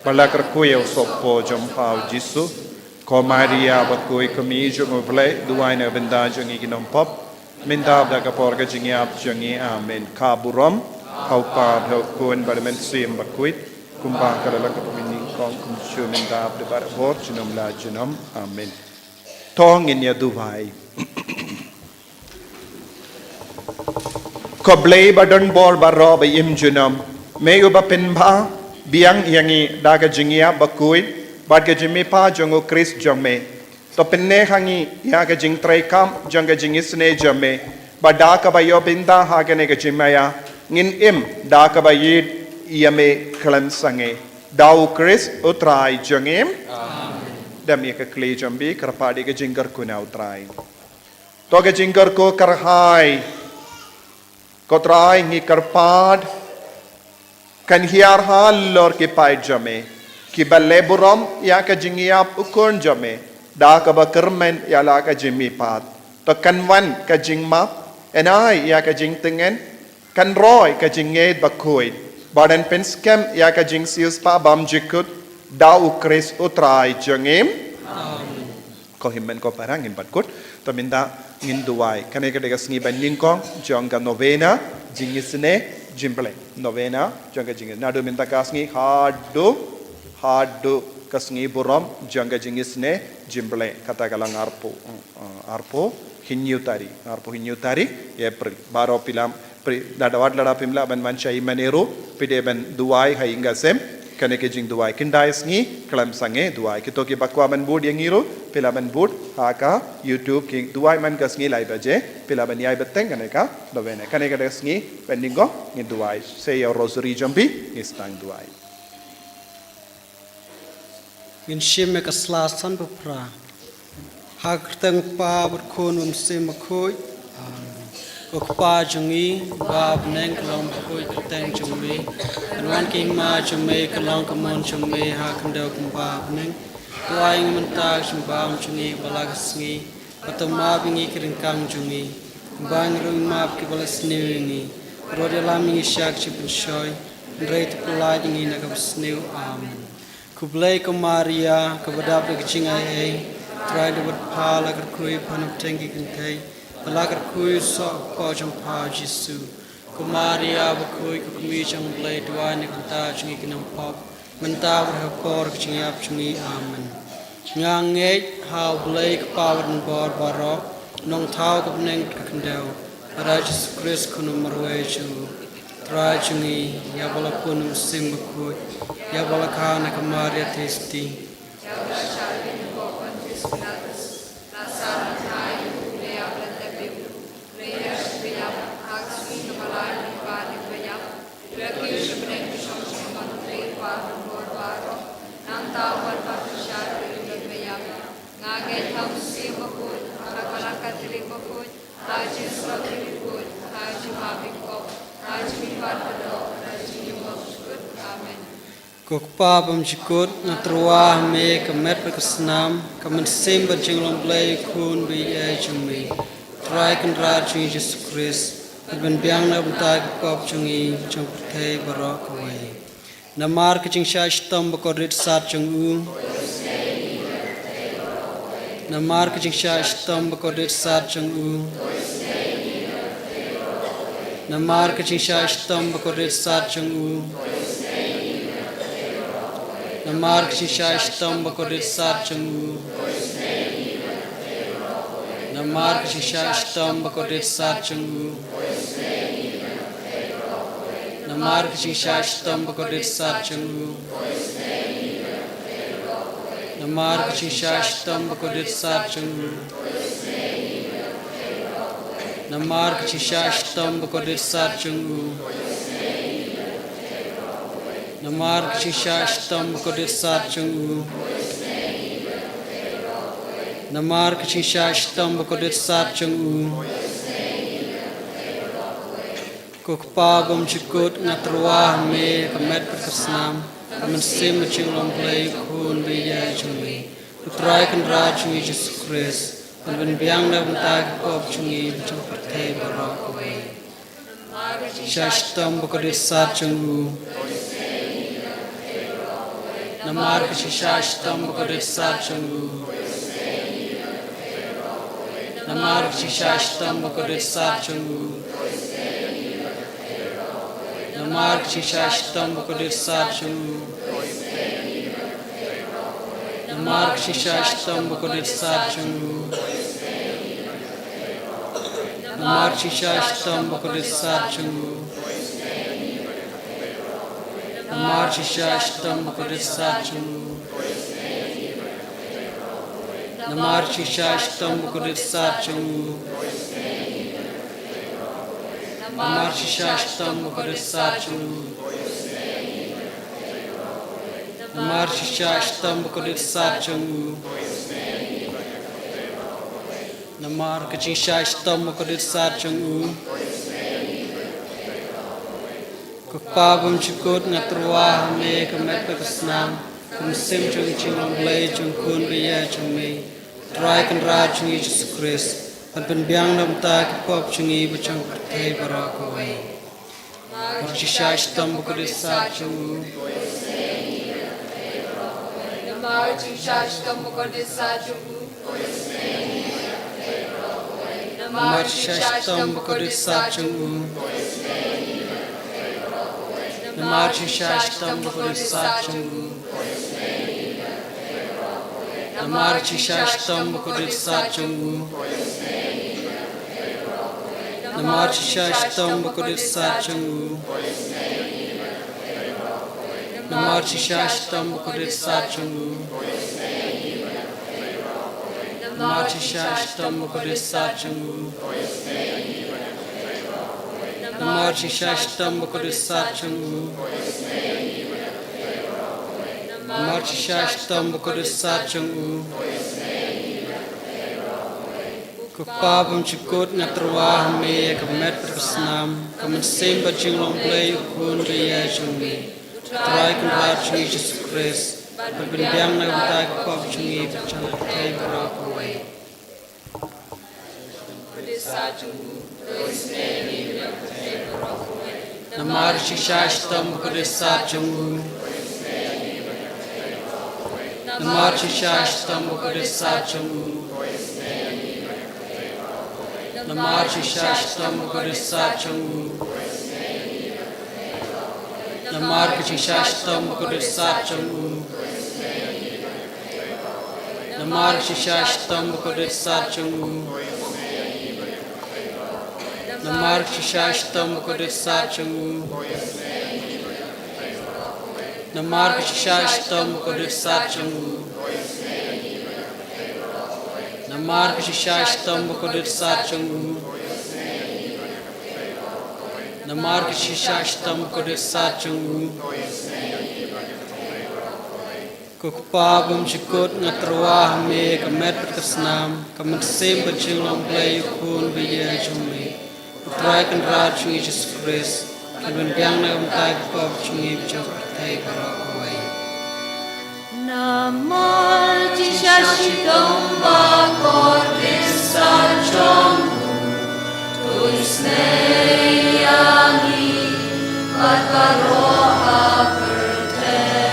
Ba la kyrkhu ïa u sohpop jong pha u Jisu. Ko Maria bakhuid, ko kmie jong u Blei, duwai na ka bynta jong ngi ki nongpop, mynta bad ha ka por ka jingïap jong ngi. Amen. Ka burom ha u Kpa bad ha u Khun bad ha u Mynsiem Bakhuid, kumba ka la long, ka bym nyngkong, kumjuh mynta bad baroh por junom la junom. Amen. To ngin ïa duwai. Ko Blei ba don bor baroh ba im junom, me uba pynbha biang ïa ngi da ka jingïap bakhuid bad ka jingmihpat jong u Khrist jong me. To pynneh ha ngi ïa ka jingtrei kam jong ka jingisynei jong me, ba da kaba ïoh bynta ha kane ka jingmaïa, ngin im da kaba ïeit ïa me khlem sangeh. Da u Khrist u Trai jong ngi. Amen. Dam ïa ka khlieh jong phi, kyrpad ïa ka jingkyrkhu na u Trai. To ka jingkyrkhu kyrhai. Ko Trai, ngi kyrpad, kan hiar halor ki paid jong me, kiba leh burom ïa ka jingïap u Khun jong me, da kaba kyrmen ïa la ka jingmihpat. To kan wan ka jingmap, yn ai ïa ka jingtngen, kan roi ka jingngeit bakhuid, bad yn pynskhem ïa ka jingsiewspah bymjukut, da u Khrist u Trai jong ngi. Amen. Ko hynmen ko para, ngin bat kut. To mynta ngin duwai. Kane ka dei ka sngi ba nyngkong jong ka novena jingisynei jingblei. Novena jong ka jingisynei. Naduh mynta ka sngi haduh, haduh ka sngi burom jong ka jingisynei jingblei. Kata ka long arphew, uh, arphew hynñiew tarik. Arphew hynñiew tarik April. Baroh phi la Pri-, lada wat lada phim lah ban wan sha i mane ruh, phi dei ban duwai ha i ïing ha sem, kane ka jingduwai. Khyndai sngi khlem sangeh duwai. Kito kiba kwah ban bud ïa ngi ruh, phi lah ban bud ha ka YouTube, ki duwai man ka sngi lai baje, phi lah ban ïai bteng kane ka novena. Kane ka dei ka sngi ba nyngkong ngin duwai. Sei ïa u rosary jong phi, ngin sdang duwai. Ngin shim ïa ka sla san phew phra. Ha ka kyrteng u Kpa bad u Khun bad u Mynsiem Bakhuid. Amen. Ko Kpa jong ngi, ba ha bneng, kan long bakhuid ka kyrteng jong me. Kan wan ka hima jong me, kan long ka mon jong me, ha khyndew kumba ha bneng. To ai ngi mynta ka jingbam jong ngi ba la ka sngi. Bad to map ïa ngi ki ryngkang jong ngi, kumba ngi ruh ngi map ïa kiba la sniew ïa ngi. Bad wat ïalam ïa ngi sha ka jingpynshoi, hynrei to pyllait ïa ngi na kaba sniew. Amen. Khublei ko Maria, kaba dap da ka jingaiei, Trai u dei bad pha, la kyrkhu ïa pha na pdeng ki kynthei, bad la kyrkhu ïa u soh ka kpoh jong pha u Jisu. Ko Maria bakhuid, ko kmie jong u Blei, duwai na ka bynta jong ngi ki nongpop, mynta bad ha ka por ka jingïap jong ngi. Amen. Nga ngeit ha u Blei Kpa badonbor baroh, u nongthaw ka bneng bad ka khyndew, bad ha u Jisu Khrist u khun marwei jong u, Trai jong ngi, ïa ba la pun u Mynsiem Bakhuid, ïa ba la kha na ka Maria Theisotti. Amen. Ko Kpa bymjukut, nga tyrwa ha me ka met bad ka snam, ka mynsiem bad jinglong Blei u Khun baieit jong me, Trai Kynrad jong ngi Jisu Khrist, bad ban biang na ka bynta ki pop jong ngi, jong ka pyrthei baroh kawei. Namar ka jingshah shitom bakordit sat jong u. Namar ka jingshah shitom bakordit sat jong u. Namar ka jingshah shitom bakordit sat jong u. Namar ka jingshah shitom bakordit sat jong u. Namar ka jingshah shitom bakordit sat jong u. Namar ka jingshah shitom bakordit sat jong u. Namar ka jingshah shitom bakordit sat jong u. Namar ka jingshah shitom bakordit sat jong u. Namar ka jingshah shitom bakordit sat jong u. Namar ka jingshah shitom bakordit sat jong u. Ko Kpa bymjukut, nga tyrwa ha me ka met bad ka snam, ka mynsiem bad jinglong Blei u Khun baieit jong me, u Trai Kynrad jong ngi Jisu Khrist, bad ban biang na ka bynta ki pop jong ngi bad jong ka pyrthei baroh kawei. Shah shitom bakordit sat jong u. Namar ka jingshisha shitom bakordit sat jong u. Namar ka jingshisha shitom bakordit sat jong u. Namar ka jingshisha shitom bakordit sat jong u. Namar ka jingshisha shitom bakordit sat jong u. Namar ka jingshisha shitom bakordit sat jong u. Namar ka jingshisha shitom bakordit sat jong u. Namar ka jingshisha shitom bakordit sat jong u. Namar ka jingshisha shitom bakordit sat jong u. Namar ka jingshisha shitom bakordit sat jong u. Namar ka jingshisha shitom bakordit sat jong u. Ko Kpa bymjukut, nga tyrwa ha me ka met bad ka snam, ka mynsiem jong ka jinglong Blei jong u Khun baïaid jong me, Trai Kynrad jong ngi Jisu Khrist, ban pynbiang na ka bynta ki pop jong ngi bad jong ka pyrthei baroh kawei. Namar ka jingshisha shitom bakordit sat jong u. Namar ka jingshisha shitom bakordit sat jong u. Namar ka jingshisha shitom bakordit sat jong u. Namar ka jingshisha shitom bakordit sat jong u. Namar ka jingshisha shitom bakordit sat jong u. Namar ka jingshisha shitom bakordit sat jong u. Namar ka jingshisha shitom bakordit sat jong u. Namar ka jingshisha shitom bakordit sat jong u. Namar ka jingshisha shitom bakordit sat jong u. Namar ka jingshisha shitom bakordit sat jong u. Ko Kpa bymjukut, nga tyrwa ha me ïa ka met bad ka snam, ka mynsiem bad jinglong Blei u Khun baïaid jong me, Trai Kynrad jong ngi Jisu Khrist, ban pynbiang na ka bynta ki pop jong ngi bad jong ka pyrthei baroh kawei. Namar ka jingshisha shitom bakordit sat jong u. Namar ka jingshisha shitom bakordit sat jong u. Namar ka jingshisha shitom bakordit sat jong u. Namar ka jingshisha shitom bakordit sat jong u. Namar ka jingshisha shitom bakordit sat jong u. Namar ka jingshisha shitom bakordit sat jong u. Namar ka jingshisha shitom bakordit sat jong u. Namar ka jingshisha shitom bakordit sat jong u. Namar ka jingshisha shitom bakordit sat jong u. Ko Kpa bymjukut, nga tyrwa ha me ka met bad ka snam, ka mynsiem bad jinglong Blei u Khun baïaid jong me, u Trai Kynrad jong ngi Jisu Khrist, ban pynbiang na ka bynta ki pop jong ngi bad jong ka pyrthei baroh kawei. Namar ka jingshisha shitom bakordit sat jong u, u isynei ïa ngi bad baroh ha pyrthei.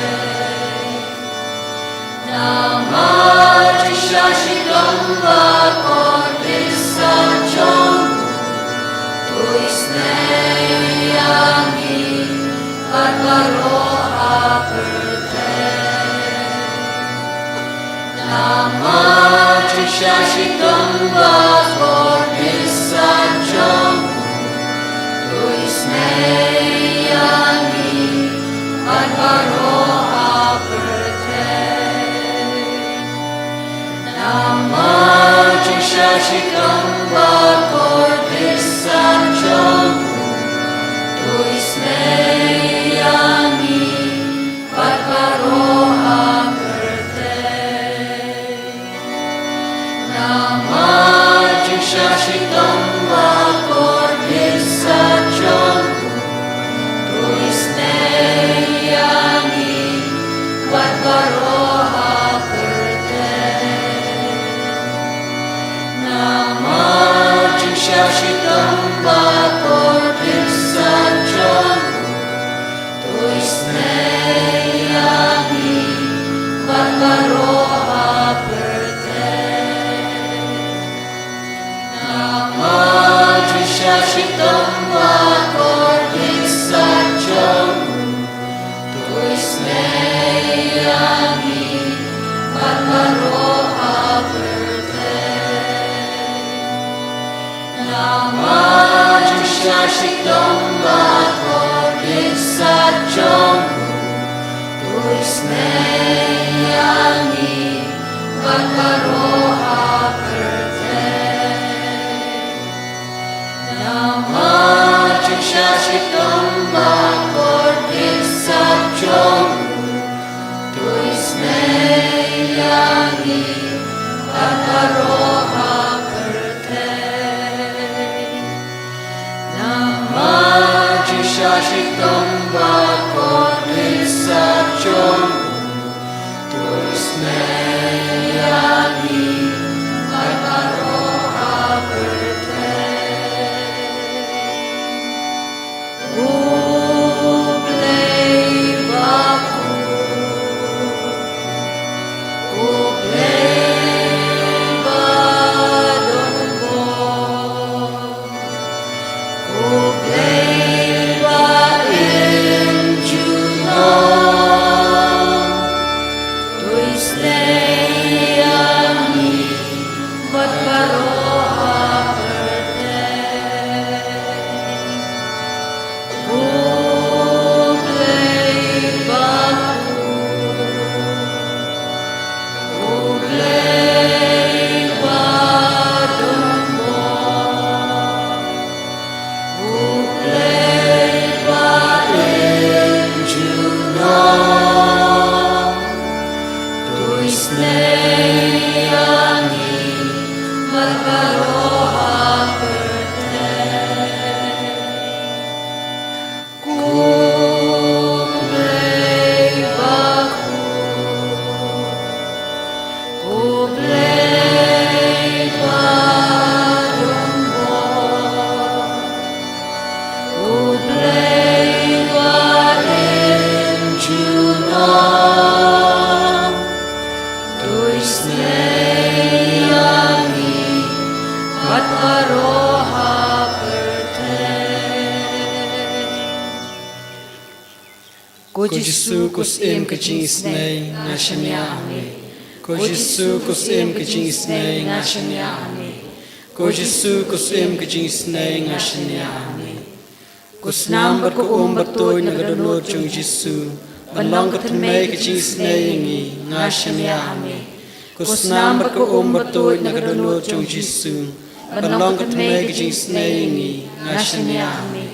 Namar ka jingshisha shitom bakordit sat jong u, u isynei ïa ngi bad baroh ha pyrthei. Namar ka jingshisha shitom bakordit sat jong u, u isynei ïa ngi bad baroh ha pyrthei. Namar ka jingshisha shitom bakordit sat jong u, u isynei ïa ngi bad baroh ha pyrthei. Namar ka jingshisha shitom bakordit sat jong u, u isynei ïa ngi bad baroh ha pyrthei. Namar ka Namar jong sha shitom ba kordit sat jong u, to isynei ïa ngi bad baroh ha pyrthei. Namar jong sha shitom ba kordit sat jong u, to isynei ïa ngi bad baroh ha pyrthei. Namar jong sha shitom ba kordit sat jong u, to isynei ïa ngi bad baroh ha pyrthei. U Blei ba khuid, U Blei ba don bor, U Blei ba im junom, to isynei ïa ngi bad baroh ha pyrthei. U Blei ba khuid, U Blei ba don bor, U Blei ba im junom, to isynei ïa ngi bad baroh ha pyrthei. U Blei ba khuid, U Blei ba don bor, U Blei ba im junom, to isynei ïa ngi bad baroh ha pyrthei. Ko Jisu, ko Syiem ka jingisynei, nga shaniah ha me. Ko Jisu, ko Syiem ka jingisynei, nga shaniah ha me. Ko Jisu, ko Syiem ka jingisynei, nga shaniah ha me. Ko snam bad ka um ba tuid na ka dohnud jong u Jisu, ban long ka thymmei ka jingisynei ïa ngi, nga shaniah ha me. Ko snam bad ka um ba tuid na ka dohnud jong u Jisu, ban long ka thymmei ka jingisynei ïa ngi, nga shaniah ha me.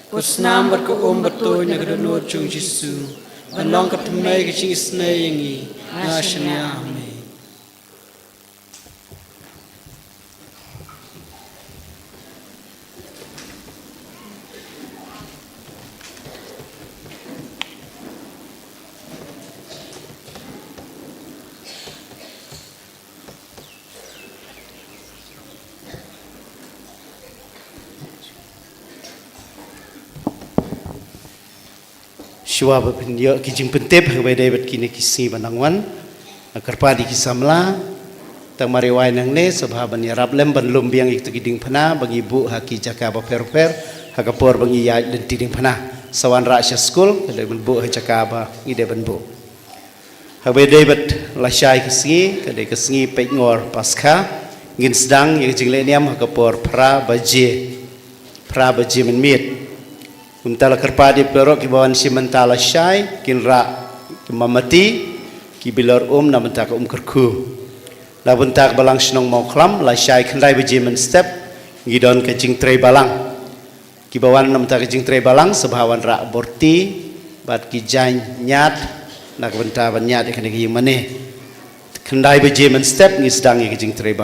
Ko snam bad ka um ba tuid na ka dohnud jong u Jisu, ban long ka thymmei ka jingisynei ïa ngi, nga shaniah ha me. Shuwa ba phin ïoh ki jingpyntip ha kaba ïadei bad kine ki sngi ba nang wan, nga kyrpad ïa ki samla, tang mar ïa wai nangne, sa bha ban ïarap lem ban lum biang ïa kito ki diengphna ba ngi buh ha ki jaka bapher bapher ha ka por ba ngi ïaid lynti diengphna. Sa wanrah sha skul, ka dei ban buh ha jaka ba ngi dei ban buh. Ha kaba ïadei bad lashai ka sngi, ka dei ka sngi peitngor Paskha, ngin sdang ïa ka jinglehniam ha ka por phra baje, phra baje mynmiet. Kumta la kyrpad ïa baroh kiba wan shim bynta lashai, kin rah ki mombati, ki bilor um na bynta ka um kyrkhu. Na bynta ka Balang Shnong Mawkhlam, lashai khyndai baje mynstep, ngi don ka jingtrei balang. Kiba wan na bynta ka jingtrei balang, sa bha wanrah borti bad ki jaiñ ñiad na ka bynta ban ñiad ïa kane ka ïingmane. Khyndai baje mynstep ngi sdang ïa ka jingtrei balang.